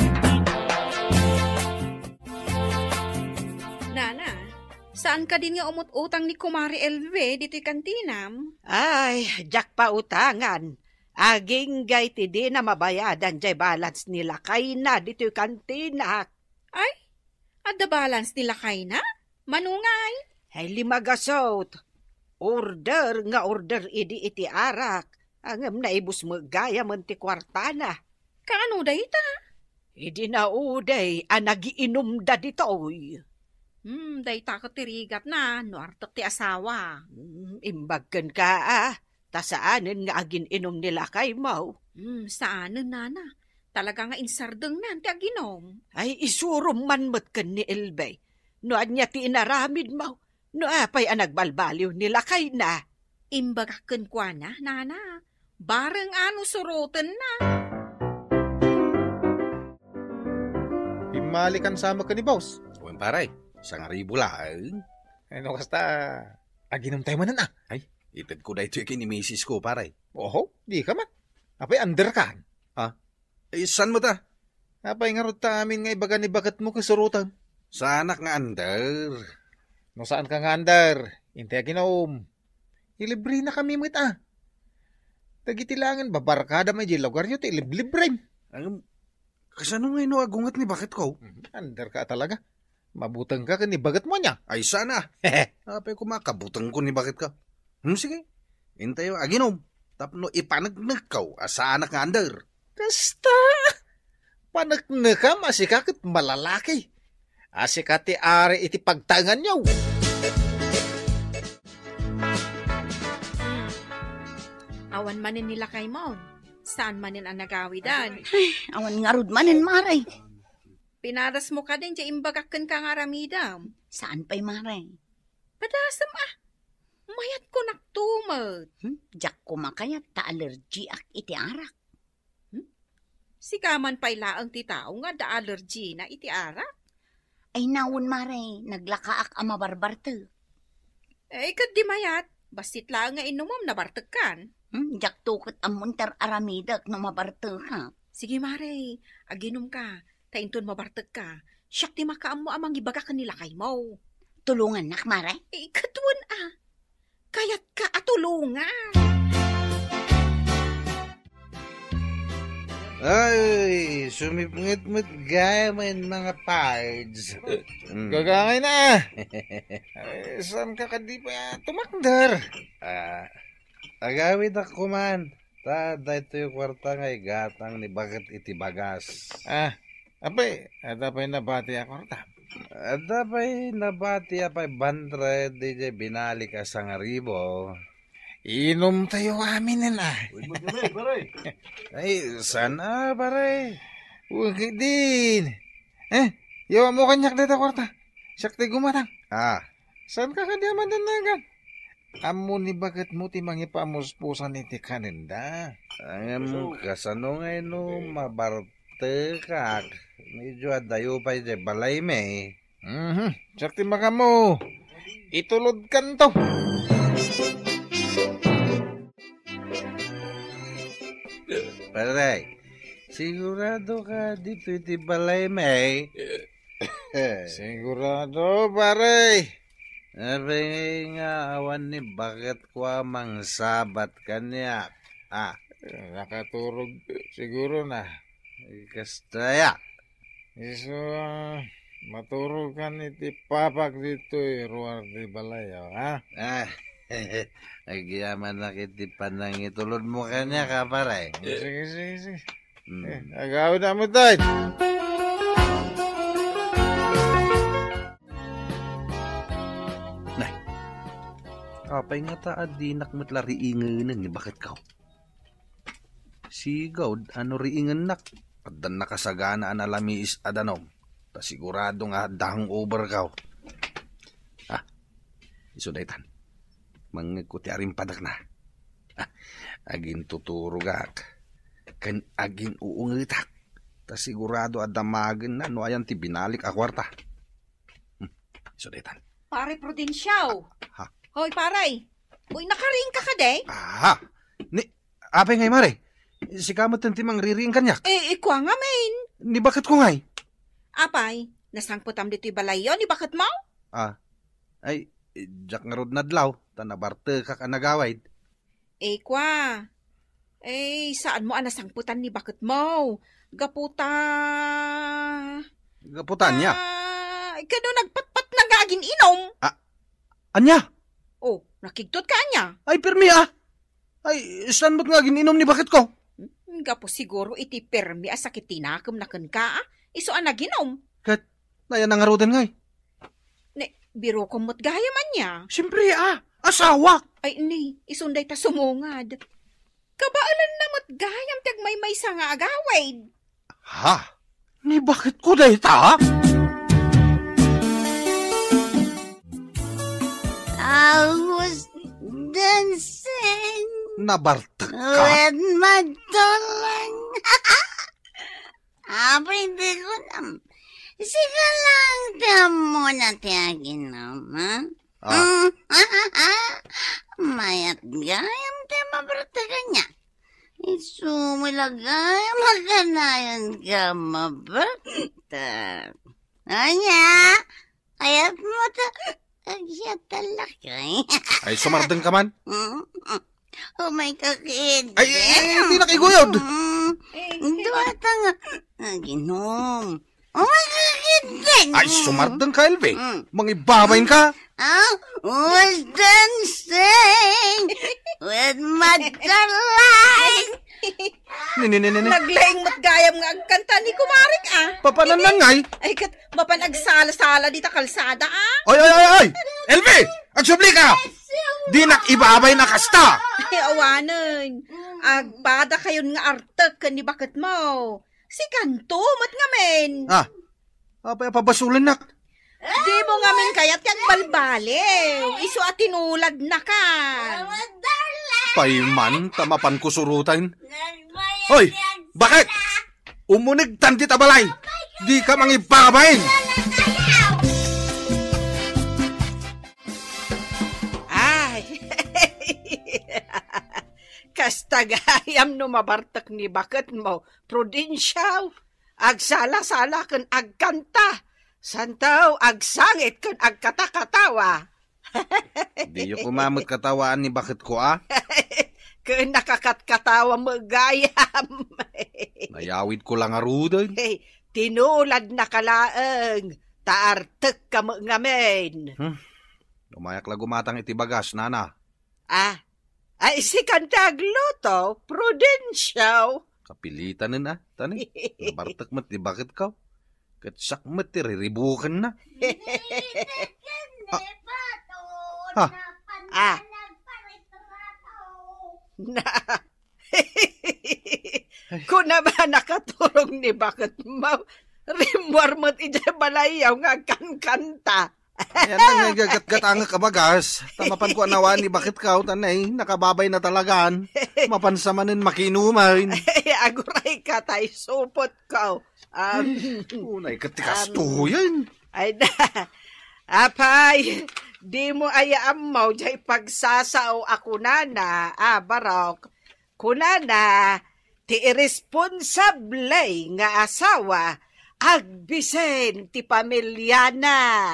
Nana, saan kadin nga umut-utang ni Kumare Elve ditoy kantinam? Ay, diak pautangan. Agingga iti dina mabayadan diay balance ni lakayna ditoy kantinak. Ay, adda balance ni lakayna? Mano ngay? Ay, lima gasut. Order nga order idi iti arak, ngem naibus met gayamen ti kuartana. Kaano dayta? Idi nauday a nagiinumda ditoy. Hmm, dayta ket ti rigatna, no artek ti asawa. Hmm, imbag kenka, a, ta saanen nga agin-inum ni lakaymo. Hmm, saanen, nana. Talaga nga insardengnan ti aginum. Ay, isurom man met ken ni Elbe. No ania ti inaramidmo, no apay a nagbalbaliw ni lakayna. Imbagak kenkuana, nana. Bareng a no surotenna. Pimmalikan sa met ken ni boss. Wen, pare, sangaribu laeng. Ay, no, kasta, aginum tayo manen, a. Ay, itedko daytoy ken ni misis ko, pare. Oho, dika man. Apay, under ka? Ha? Eh, saan met, a? Apay ngarud ta amin nga ibaga ni baketmo ket suroten? Saanak nga under. No saanka nga under, intay aginum. Ilibrenakami met, a. Dagiti laengen babarkadam idiay lugaryo ti iliblibrem. Ang, kasano nga ino agunget ni baketko? Mhm. Under ka talaga. Mabutengka ken ni baketmo ania? Ay, saan a. Apay koma kabutengko ni baketka. Hmm, sige. Intayo aginum. Tapno ipaneknekko a saanak nga under. Kasta! Paneknekam a sika ket malalaki. A sika ti ari iti pagtaenganyo. Hmm. Awan manen ni lakaymo. Saan manen a nagawidan? Ay, awan ngarud manen, Mare. Pinadasmo kadi diay imbagak kenka nga aramidem? Saan pay, Mare? Padasem a. Mayat kunak tumet. Hmm? Diak koma kayat ta allergiak iti arak. Hmm? Sika man pay laeng ti tao nga adda allergina iti arak? Ay, nawen, Mare, naglakaak a mabarbartek. Eh, ket di mayat, bassit laeng nga inumem, nabartekkan. Hmm, diak to ket ammon ti ar-aramidek no mabartekak. Sige, Mare, aginumka, ta inton mabartekka, siak ti makaammo a mangibaga ken ni lakaymo. Tulongannak, Mare? Eh, ket wen a. Kayatka a tulongan. Ay, sumipnget met gayam, mga pards. Mm. Gagangay na. Ay, saan ka kadi pa tumakder? Ah, agawid ako man. Ta, daytoy kwarta nga igatang ni baket iti bagas. Ah, apay, adda pay nabati a kwarta? Adda pay nabati a five hundred, diay binalik a sangaribu. Inumtayo aminen, a. Uy, magkano, pare? Ay, saan a, pare? Uy, din. Eh, yawa mo kaniak dayta kwarta. Siak ti gumatang. Ah. Saan ka kadi a madanagan? Ammo ni baketmo ti mangipamuspusan iti kanenda. Ngem kasano ngay no mabartekak? Medyo adayo pay diay balaymi. Mhm. Siak ti makaammo. Itulodkanto. Pare, sigurado ka ditoy ti balaymi? Sigurado, pare. Apay nga awan ni baketko a mangsabat kaniak? Ah. Nakaturog siguro na. Kasta ya. Isu, ah, maturog kan iti papak ditoy ruar ti balay, o, ha? Ah, agyamanak iti panangitulodmo kaniak, a, pare. Sige, sige, sige. Mm. Eh, agawid a met, day. Nay, apay ngata a dinak met la riingenen ni baketko? Sigud a no riingennak, addan nakasagana a nalamiis a danum, ta sigurado nga adda hangover kaw. Ah, isu daytan. Mangngegko ti arimpadakna. Ah, agintuturogak, ken agin-uungetak, ta sigurado a damagenna no ayan ti binalik a kuarta. Hmm, isu daytan. Pare Prudencio. Ha? Hoy, pare. Uy, nakariing ka kadi? Ah, ni, apay ngay, mare? Sika met ti mangririing kaniak? Eh, ikua ngamin. Ni baketko ngay? Apay, nasangpetam ditoy balayyo ni baketmo? Ah, ay, diak ngarud nadlaw, ta nabartekak a nagawid. Eh, kua. Eh, saanmo a nasangpetan ni baketmo? Gapu ta Gapu ta ania? Ah, kano nagpatpat na nga agin-inum? Ah, ania? Oh, Nakigtot ka ania? Ay, permi, ah. Ay, saan met nga agin-inom ni baketko? Hmm, gapu siguro iti permi a sakit ti nakemna kenka, ah. Isu a naginum. Ket, nayan na ngaruden ngay? Ne, birokom met gayam ania? Siyempre, ah. Asawak. Ay, ni, isun dayta sumungad. Kabaelanna met gayam ti agmaymaysa nga agawid. Ha? Ni baketko dayta? I was dancing Nabartek ka? with my darling. Apay, di ko nam-, sika lang ti ammona ti aginum, ha? Ah. Mayat gayam ti mabartek ania. Isu met la gayam a kanayon ka mabartek. Ania? Kayat mo ta, agyatalakay. Ay, sumardeng ka man? Mm. Umay ka, kid. Ay, ay, ay, ay, di na kaiguyod. Mm. Eh, eh, Duwata nga, aginum. Umay ka, kid, din. Ay, sumardeng ka, Elvi. Mm. Mangibabain ka. Ah, was dancing with my darling. Ni, ni, ni, ni, ni. Naglaing met gayam nga agkanta ni kumarik, ah. Papanan na ngay? Ay, ket mapan agsala-sala dita kalsada, ah. Oy, oy, oy, oy! Elvi! Agsubli ka! Dinak ibabain a kasta! Ay, awanen. Agpada kayon nga artek ken ni baketmo. Sikanto met ngamin. Ah, apay a pabasolennak? Dimo ngamin kayat nga agbalbaliw. Isu a tinuladnaka. Pay man, ta mapanko suroten. Hoy, baket? Umunegtan dita balay. Dika mangibabain. Ay. Kasta gayam no mabartek ni baketmo, Prudencio. Agsala-sala ken agkanta. Santo, agsangit ken agkatakatawa. Diyo koma met katawaan ni baketko, a? Ken nakakatkatawa met gayam. Nayawidko la ngaruden. Hey, tinuladnaka laeng, ta artekka met ngamin. Hmm. Umayak la gumatang iti bagas, nana. Ah, ay, sikan ti agluto, Prudencio. Kapilitanen, a, tani. Nabartek met ti baketko. Ket siak met ti riribukenna. Ah. Ah. Na. Kuna ba nakaturong ni baketmo? Rimmuar met idiay balayyo nga agkankanta. Ayan na nga, gatgatangek a bagas. Ta mapanko a nawaan ni baketko, tanay, nakababain a talagan. Mapan sa manen makinuman. Agurayka, tay supotko. Um, Unay ket ti um, kastoyen. Ay da. Apay, dimo aya ammo, jay pagsasao a kunana, a, Barok. Kunana, ti irresponsable nga asawa, agbisen ti pamiliana.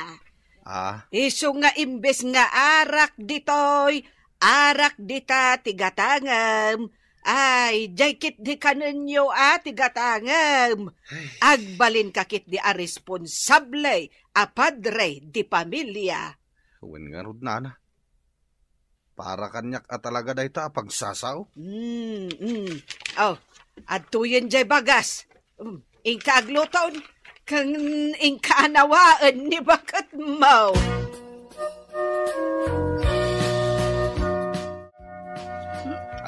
Ah. Isu nga imbes nga arak ditoy, arak dita ti gatangem. Ay, jay ketdi kanenyo a ti gatangem. Ay. Agbalinka ketdi a responsable a padre di pamilia. Wen ngarud, nana. Para kaniak a talaga dayta a pagsasao. Mm, mm. Oh, adtoyen jay bagas. Mm, inka agluton, ken inka anawaen ni baketmo.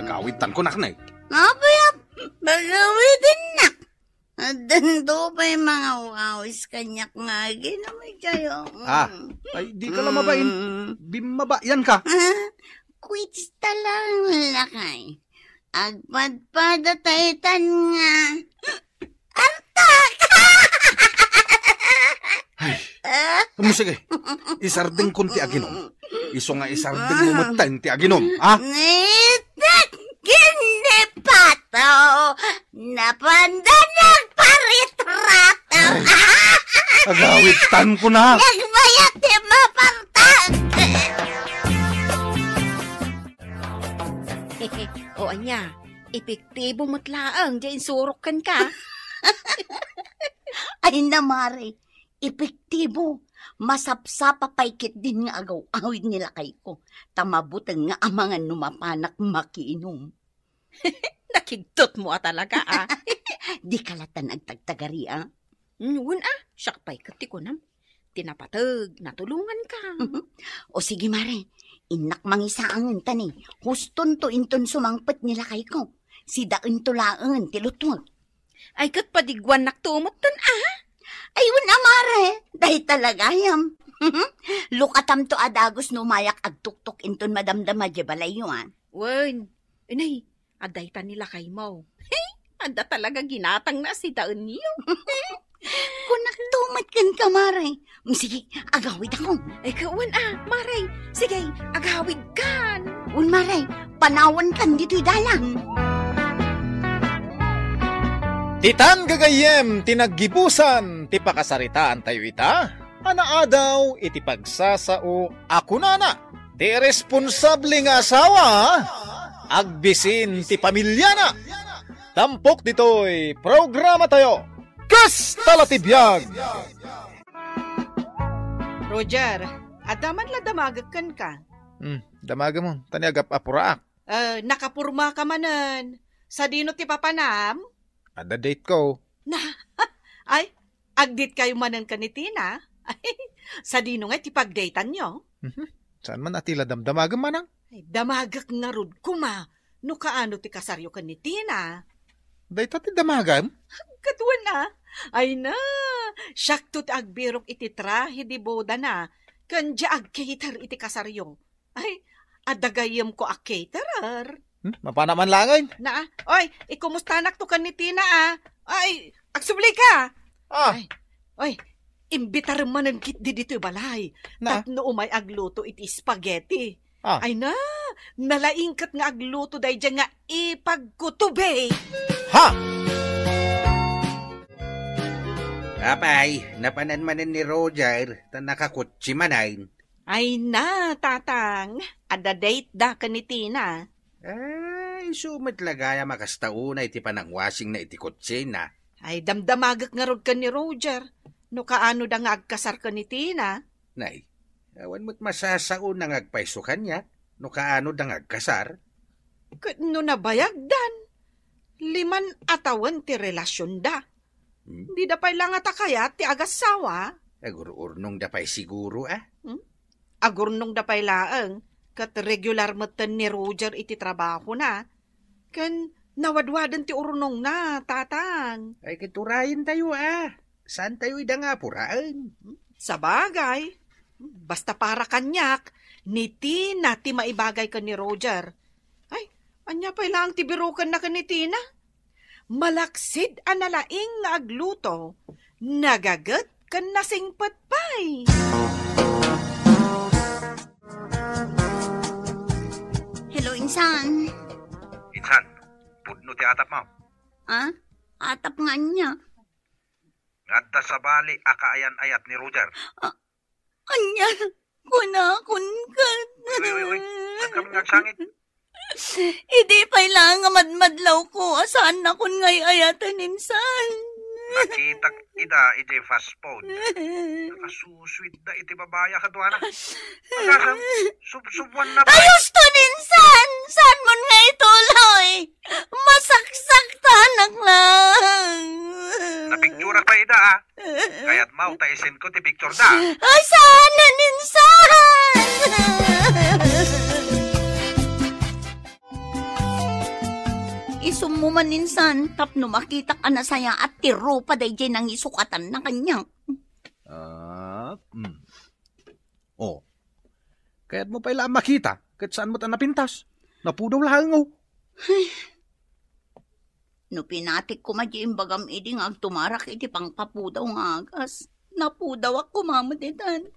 Agawidtanko, nak, ne. Apay a pagawidennak? Addanto pay mangawawis kaniak nga aginum idiay. Ah, ay, di ka la mabain. Mm. Bimmabayan ka. Ah, kwitsta lang, lakay. Agpadpada ta itan nga artak. Ay, ah, sige. Isardengkon ti aginum. Isu nga isardengmo metten ti aginum, ha? Nitek ken ni Pato, napanda nagparitrato. Ay, agawidtanko na. Nagbayat ti mapartak. O ania, epektibo met laeng ti insurok kenka. Ay, namari. Epektibo. Masapsapa pay ketdin nga agaw-awid ni lakayko. Ta mabuteng nga amangan no mapanak makiinum. Nakigtot mo a talaga, a. Dika latta agtagtagari, a. Mm, wen, a. Siak pay ket ti kunam. Ti napateg, natulonganka. O sige, mare. Innak mangisaangen ta ni. Hustonto inton sumangpet ni lakayko. Sidaento laeng ti lutwek. Ay, ket padigwannakto metten, a? Ay, wen a, mare. Dayta la gayam. Lukatamto a dagus no umayak agtuktok inton madamdama diay balayyo, a. Wen. Inay, adda ita ni lakaymo. Adda talaga ginatangna a sidaenyo. Kunakto met kenka, mare. Mm, sige, agawidakon. Ay, kawan, a, mare. Sige, agawidkan. Wen, mare, panawankan ditoy dalan. Ditan gagayyem ti naggibusan ti pakasaritaantayo ita a naadaw iti pagsasao a kunana, ti iresponsable nga asawa, agbisin ti pamiliana. Tampok ditoy programatayo, Kasta la ti biag! Roger, adda man la damagek kenka? Hmm, damagem, ta ni agap-apuraak. Eh, nakapurma ka manen. Sadino ti papanam? Adda date ko. Na, ay, agdate kayo manen ken ni Tina? Ay, sadino nga ti pagdateanyo? Mhm. Saan man a ti la damdamagem, manang? Ay, damagek ngarud koma no kaano ti kasaryo ken ni Tina. Dayta ti damagem? Ket wen a. Ay na, siakto ti agbirok iti trahe de bodana, ken dia agcater iti kasaryo. Ay, adda gayyemko a caterer. Hmm? Mapana man laengen. Na, oy, ikumustanakto ken ni Tina, a. Ay, agsubli ka. Ah. Ay, oy, imbitarem manen ketdi ditoy balay. Na? Tapno umay agluto iti spaghetti. Ah. Ay na, nalaingket nga agluto daydiay nga ipagkutube. Ha? Apay, napanan manen ni Roger, ta nakakutsi manen. Ay na, Tatang, adda date da ken ni Tina. Ay, isu met la gayam a kasta unay ti panangwasingna iti kutsina. Ay, damdamagek ngarud ken ni Roger, no kaano da nga agkasar ken ni Tina. Nay, awan met masasaona nga agpayso kaniak, no kaano da nga agkasar. Ket no nabayagdan, liman a tawen ti relasionda. Hmm? Dida pay la ngata kayat ti agassawa. Agur-urnongda pay siguro, a? Hmm? Agurnongda pay laeng, ket regular metten ni Roger iti trabahona. Ken nawadwaden ti urnongna, Tatang. Ay, ket urayentayo, a. Saantayo ida nga apuraen. Sabagay, basta para kaniak, ni Tina ti maibagay ken ni Roger. Ay, ania pay laeng ti birokenna ken ni Tina? Malaksid a nalaing nga agluto, nagaget ken nasingpet pay. Hello, insan. Insan, pudno ti atapmo. Ah? Atap nga ania? Nga adda sabali a kaayan-ayat ni Roger. Ah, ania? Kunakon ket. Uy, uy, uy, uy. Adkami nga agsangit. Idi pay laeng nga madmadlawko, a saannakon nga ay-ayaten, insan. Nakitak ida iti fast food. Nakasusuitda iti babai a kaduana. Agasem, subsubuanna pay. Ay, husto, insan! Saanmon nga ituloy? Masaksaktanak lang. Napicturak pay ida, a. Kayatmo ta isendko ti picture da? Ay, saan, insan! Isummo man, insan, tapno makitak a nasayaat ti rupa daydiay nangisukatanna kaniak. Ah, mm. Oh. Kayatmo pay la a makita, ket saan met a napintas. Napudaw laeng, oh. Ay. No pinatik koma diay imbagam idi nga agtumarak iti pangpapudaw nga agas, napudawak koma met itan.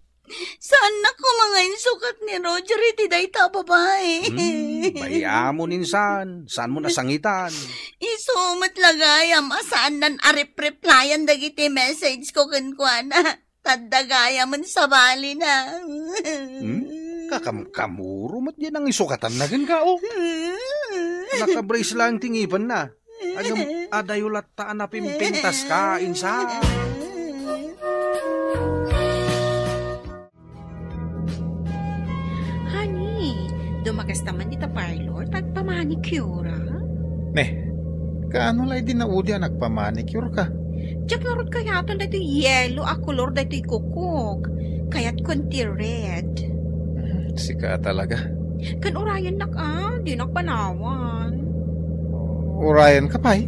Saannak koma nga insukat ni Roger iti dayta a babai. Hmm, bay-amon insan, saanmo nasangitan. Isu met la gayam a saannan a rep-replyan dagiti message ko kenkuana. Tadda gayam a sabalina. Hmm? Kakamkamuro met diay nangisukatanna kenka, oh. Nakabrace laeng ti ngipenna. Ngem adayo latta a napimpintaska, insan. Honey, dumakes ta man dita parlor, ta agpamanicure, ah? Ne, kaano la idi naudi a nagpamanicure ka? Diak ngarud kayaton daytoy yellow a kolor daytoy kukok. Kayatkon ti red. Mhm, sika talaga. Ken urayennak, ah, dinak panawan. Urayenka pay?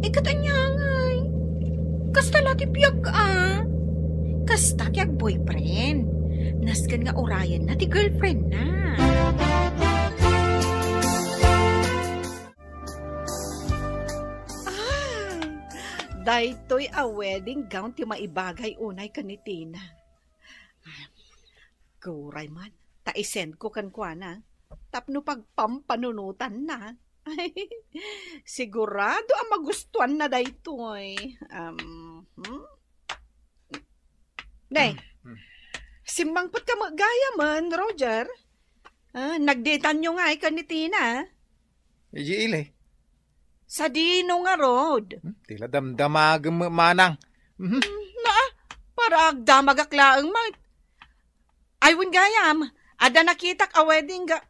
Eh, ket ania ngay? Kasta la ti biag, ah. Kasta ti agboyfriend. Nasken nga urayenna ti girlfriendna. Ah, daytoy a wedding gown ti maibagay unay ken ni Tina. Uray man, ta isendko kenkuana tapno pagpampanunotanna. Sigurado a magustuanna daytoy. Um, hmm? Nay, hmm, hmm, simmangpetka met gayamen, Roger. Ah, nagdateanyo ngay ken ni Tina? Idiay ili. Sadino ngarud? Hmm, ti la damdamagem met manang. Mhm. Hmm, naa, para agdamagak laeng met. Ay, wen gayam, adda nakitak a wedding ga-,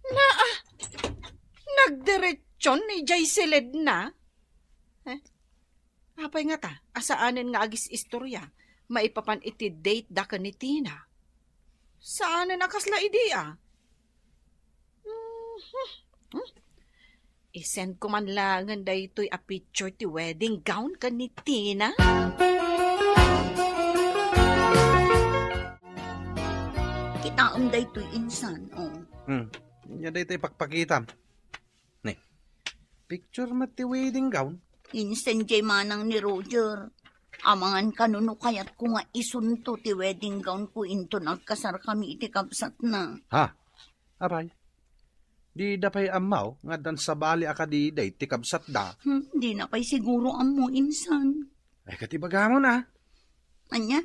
na-, naa, nagdiretson idiay siledna. Eh? Apay ngata a saanen nga agis-istorya maipapan iti date da ken ni Tina? Saanen a kasla idi, ah. Mhm. Hmm? Isend ko man laengen daytoy a picture ti wedding gown ken ni Tina. Kitaem daytoy insan, oh. Hmm. Ania daytoy pakpakitam? Ne. Picture met ti wedding gown? Insan jay manang ni Roger. Amangan kano no kayatko nga isunto ti wedding gown ko inton agkasarkami iti kabsatna. Ha? Apay? Dida pay ammo nga addan sabali a kadi daydi ti kabsatda? Hmm, dina pay siguro ammo insan. Ay, ket ibagamon, a. Ania?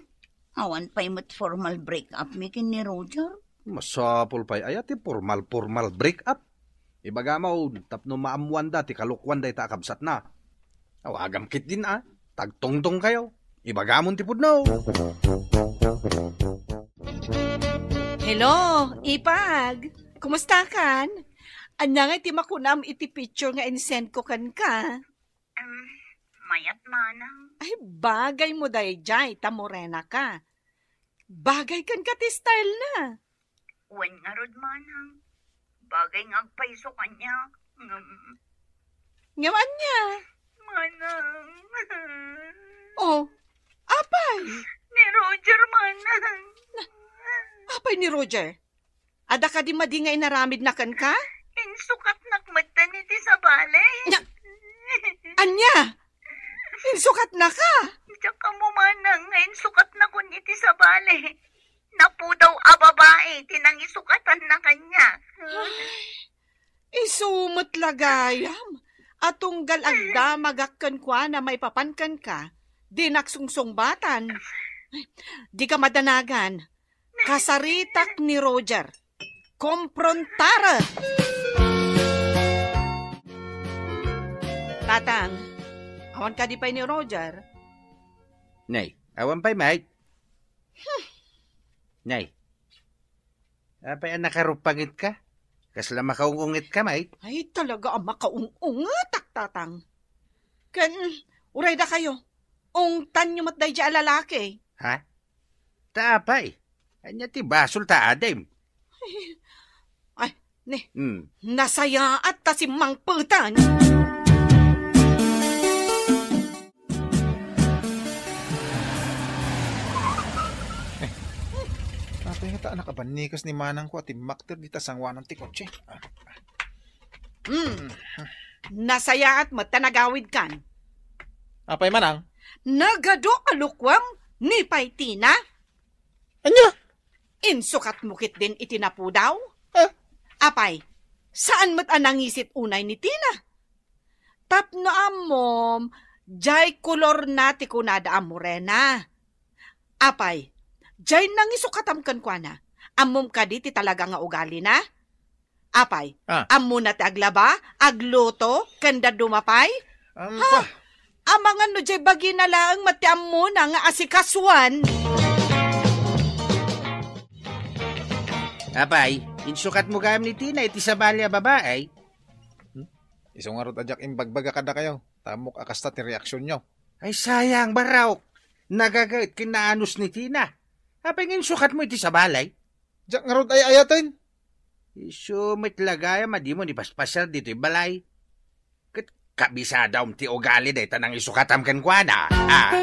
Awan pay met formal break up mi ken ni Roger? Masapul pay aya ti formal-formal break up? Ibagam tapno maammoanda ti kalokuan dayta a kabsatna. Awagam ketdin a, ta agtungtongkayo. Ibagamon ti pudno. Hello, Ipag. Kumustakan? Ania ngay ti makunam iti picture nga insend ko kenka? Em, mayat manang. Ay, bagay mo dayjay, ta morena ka. Bagay kenka ti style na. Wen ngarud manang. Bagay nga agpayso kaniak. Ngem, ngem ania? Manang. Oh, apay? Ni Roger manang. Na, apay ni Roger? Adda kadi madi nga inaramidna kenka? Insukatnak metten iti sabali. Nya, ania? Insukatnaka? Diak ammo manang nga insukatnakon iti sabali. Napudaw a babai ti nangisukatanna kaniak. Ay, isu met la gayam a tunggal agdamagak kenkuana maipapan kenka, dinak sungsungbatan. Ay, dika madanagan. Kasaritak ni Roger. Komprontarek! Tatang, awan kadi pay ni Roger? Nay, awan pay, mate. Hmm. Nay, apay a nakarupangetka? Kasla makaung-ungetka, mate? Ay, talaga a makaung-ungetak, Tatang. Ken, uray dakayo, ungtanyo met daydi a lalaki. Ha? Ta apay? Ania ti basol ta adim? Ay, ni, hmm, nasayaat ta simmangpetan. Eh, apay ngata a nakabannikas ni manangko a timmakder dita sangoanan ti kotse? Ah. Hmm. Nasayaat met ta nagawidkan. Apay manang? Nagadu a lukuam ni pay Tina? Ania? Insukatmo ketdin iti napudaw? Ah? Apay, saan met a nangisit unay ni Tina? Tapno ammom, jay kolorna ti kunada a morena. Apay, jay nangisukatam kenkuana. Ammom kadi ti talaga nga ugalina? Apay, ah, ammona ti aglaba, agluto, ken dadduma pay? Am, ha? Pa- Ama Ngano diay bagina laeng met ti ammona nga asikasuan? Apay, insukatmo gayam ni Tina iti sabali a babai? Hmm? Isu ngarud a diak imbagbaga kadakayo, ta ammok a kasta ti reaksionyo. Ay, sayang, barok. Nagagaet ken naanus ni Tina. Apay nga insukatmo iti sabali? Diak ngarud ay-ayaten. Isu met la gayam a dimo ni paspasiar ditoy balay. Ket kabisadam ti ugali dayta nangisukatam kenkuana. Ah.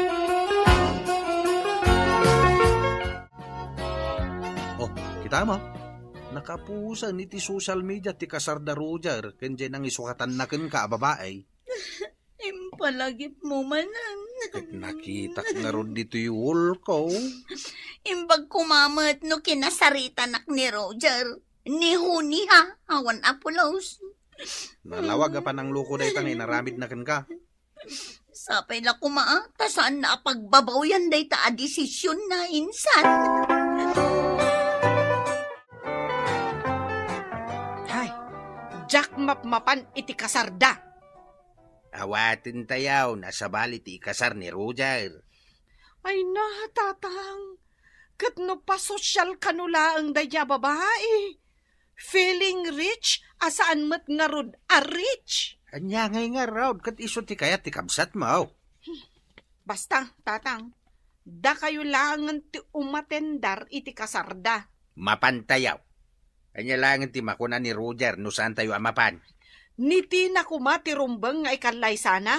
Oh, kitam a. Nakapusan iti social media ti kasar da Roger ken diay nangisukatanna kenka a babai. Impalagipmo manen. Ket nakitak ngarud ditoy wall ko. Imbag koma met no kinasaritanak ni Roger. Ni Huni, ha? Awan a pulos. Nalawag a panangloko dayta nga inaramidna kenka. Sapay la koma, a, ta saanna a pagbabawian dayta a desisionna, insan. Hay, diak mapmapan iti kasarda. Awatentayo, nasabali ti ikasar ni Roger. Ay na, Tatang. Ket no pasosyal kano laeng daydiay a babai, feeling rich a saan met ngarud a rich. Ania ngay ngarud ket isu ti kayat ti kabsatmo? Basta, Tatang, dakayo laengen ti umatendar iti kasarda. Mapantayo. Ania laengen ti makuna ni Roger no saantayo a mapan? Ni Tina koma ti rumbeng nga ikallaysana.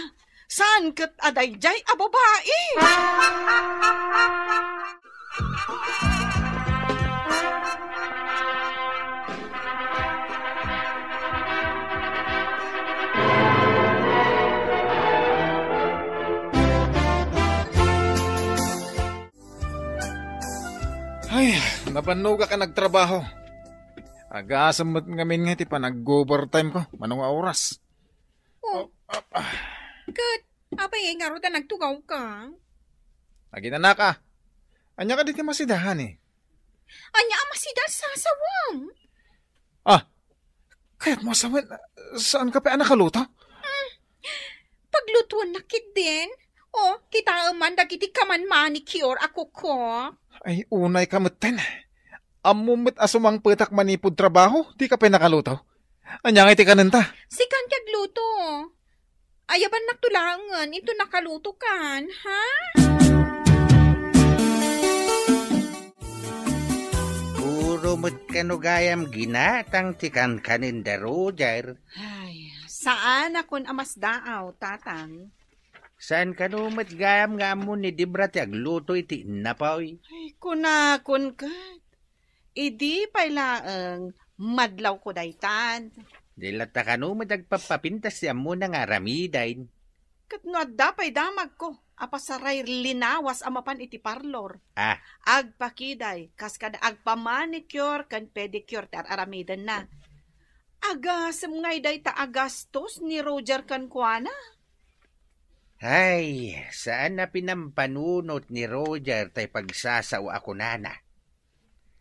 Saan ket a daydiay a babai? Ay, napannogak a nagtrabaho. Agasem met ngamin nga ti panag-overtime ko, mano nga oras. Oh. Oh, ah, ah. Ket, apay ngay ngarud a nagtugawka? Aginanaka. Ania kadi ti masidahan, eh? Ania a masida a sasawem? Ah, kayatmo a sawen, saanka pay a nakaluto? Mm. Paglutuennak ketdin. O, kitaem man dagiti kaman manicure a kuko. Ay, unayka metten. Ammom met a sumangpetak manipud trabaho, dika pay nakaluto. Ania ngay ti kanenta? Sikan ti agluto. Ayabannakto laengen inton nakalutokan, ha? Puro met kano gayam ginatang ti kankanen da Roger. Ay, saan a kun a masdaaw, Tatang. Saan kano met gayam nga ammo ni Debra ti agluto iti innapoy? Ay, kunakon ket. Idi pay laeng, madlawko daytan. Di latta kano met agpappapintas ti ammona nga aramiden. Ket no adda pay damagko a pasaray linawas a mapan iti parlor, ah, agpakiday kas kada agpamanicure ken pedicure ti ar-aramidenna. Agasem ngay dayta a gastos ni Roger kenkuana? Ay, saan a pinampanunot ni Roger tay pagsasao a kunana.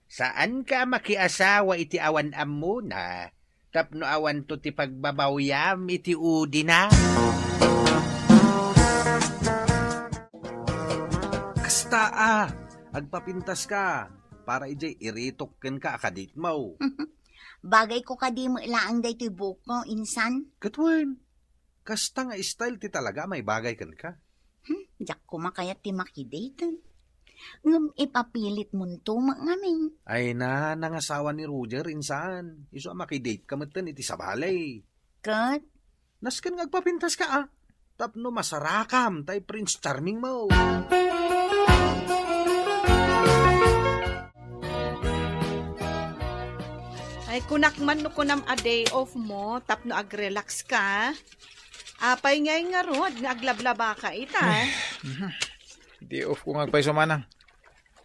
Saanka a makiasawa iti awan ammona, tapno awanto ti pagbabawiam iti udina. Kasta a, agpapintaska para idiay iritok kenka a kaditmo. Bagayko kadi met laeng daytoy buokko, insan? Ket wen, kasta nga style ti talaga a maibagay kenka. Hmm, diak koma kayat ti makidate. Ngem ipapilitmonto met ngamin. Ay na, nangasawa ni Roger, insan. Isu a makidate ka metten iti sabali. Ket? Nasken nga agpapintaska, a. Tapno masarakam tay Prince Charming mo. Ay, kunak man no kunam a day off mo, tapno ag-relax ka. Apay ngay ngarud nga aglablabaka ita? Ay, mhm. Day off ko nga agpayso manang.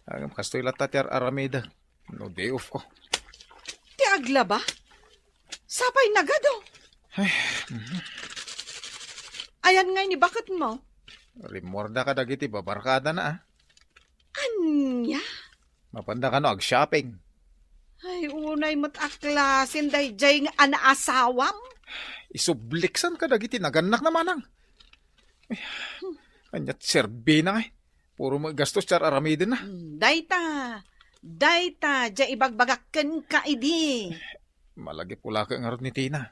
Agam kastoy latta ti ar-aramida. No day off ko. Ti aglaba? Sapay nagado. Ay, mhm. Ayan ngay ni baketmo? Rimmuarda kadagiti babarkada na, a. Ania? Mapanda kano ag-shopping. Ay, unay met a klasen daydiay nga anaasawam. Isubliksan kadagiti nagannak na manang. Ay, Ania ti serbina ngay? Puro met gastos ti ar-aramidenna. Hmm, dayta, dayta, diay ibagbagak kenka idi. Malagipulak ngarud ni Tina.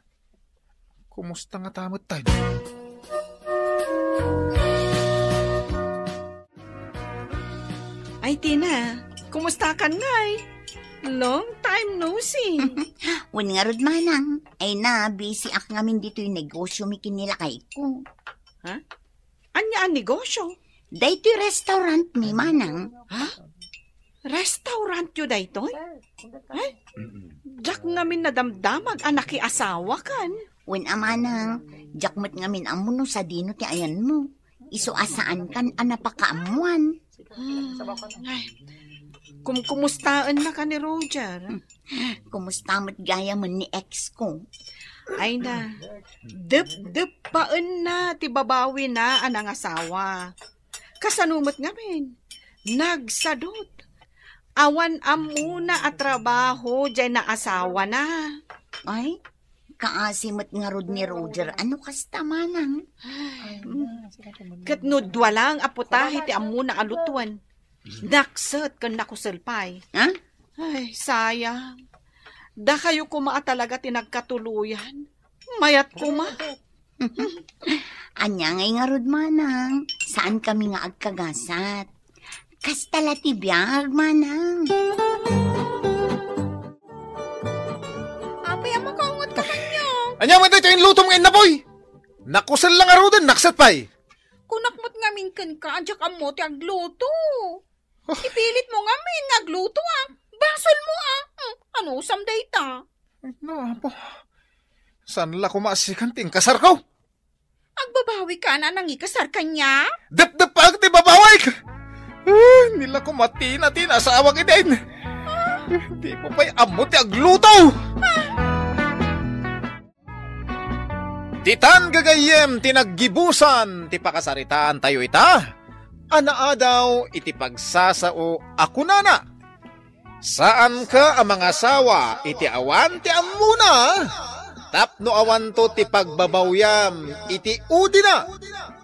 Kumusta ngata metten? Ay, Tina, kumustakan ngay? Long time no see. Wen ngarud, manang. Ay na, busy ak ngamin ditoy negosyo mi ken ni lakayko. Ha? Ania a negosyo? Daytoy restaurant mi, manang. Ha? Restaurant yo daytoy? Ay, diak ngamin nadamdamag a nakiasawakan. Wen a, manang, diak met ngamin ammo no sadino ti ayanmo. Isu a saankan a napakaammoan. Hmm, ay, kumkumustaennaka ni Roger? Kumusta met gayamen ni ex ko? Ay na, depdeppaenna ti babawina a nangasawa. Kasano met ngamin? Nagsadut. Awan ammona a trabaho diay naasawana. Ay, kaasi met ngarud ni Roger. Ano kasta, manang? Ay, ket no dua lang a putahe ti ammona a lutoen, nakset ken nakusel pay. Ha? Ay, sayang. Dakayo koma a talaga ti nagkatuloyan. Mayat koma. Ania ngay ngarud, manang? Saan kami nga agkagasat? Kasta la ti biag, manang. Apay, a makaunget ka kaniak. Ania met daytoy inlutom nga innapoy? Nakusel la ngaruden, nakset pay. Kunak met ngamin kenka, a diak ammo ti agluto. Ipilit mo ngamin nga agluto, a. Basol mo, a. Hmm, ano usam dayta? Ay, no, apo. Saan la koma a sikan ti inkasarko? Agbabawi ka na nangikasar kaniak? Depdeppaek ti babawik! Ah, ni la koma Tina ti naasawak idin. Di mo pay ammo ti agluto! Ditan gagayyem ti naggibusan ti pakasaritaantayo ita a naadaw iti pagsasao a kunana, "Saanka a mangasawa iti awan ti ammona, tapno awanto ti pagbabawiam iti udina."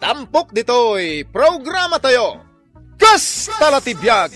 Tampok ditoy programatayo. Kasta la ti biag!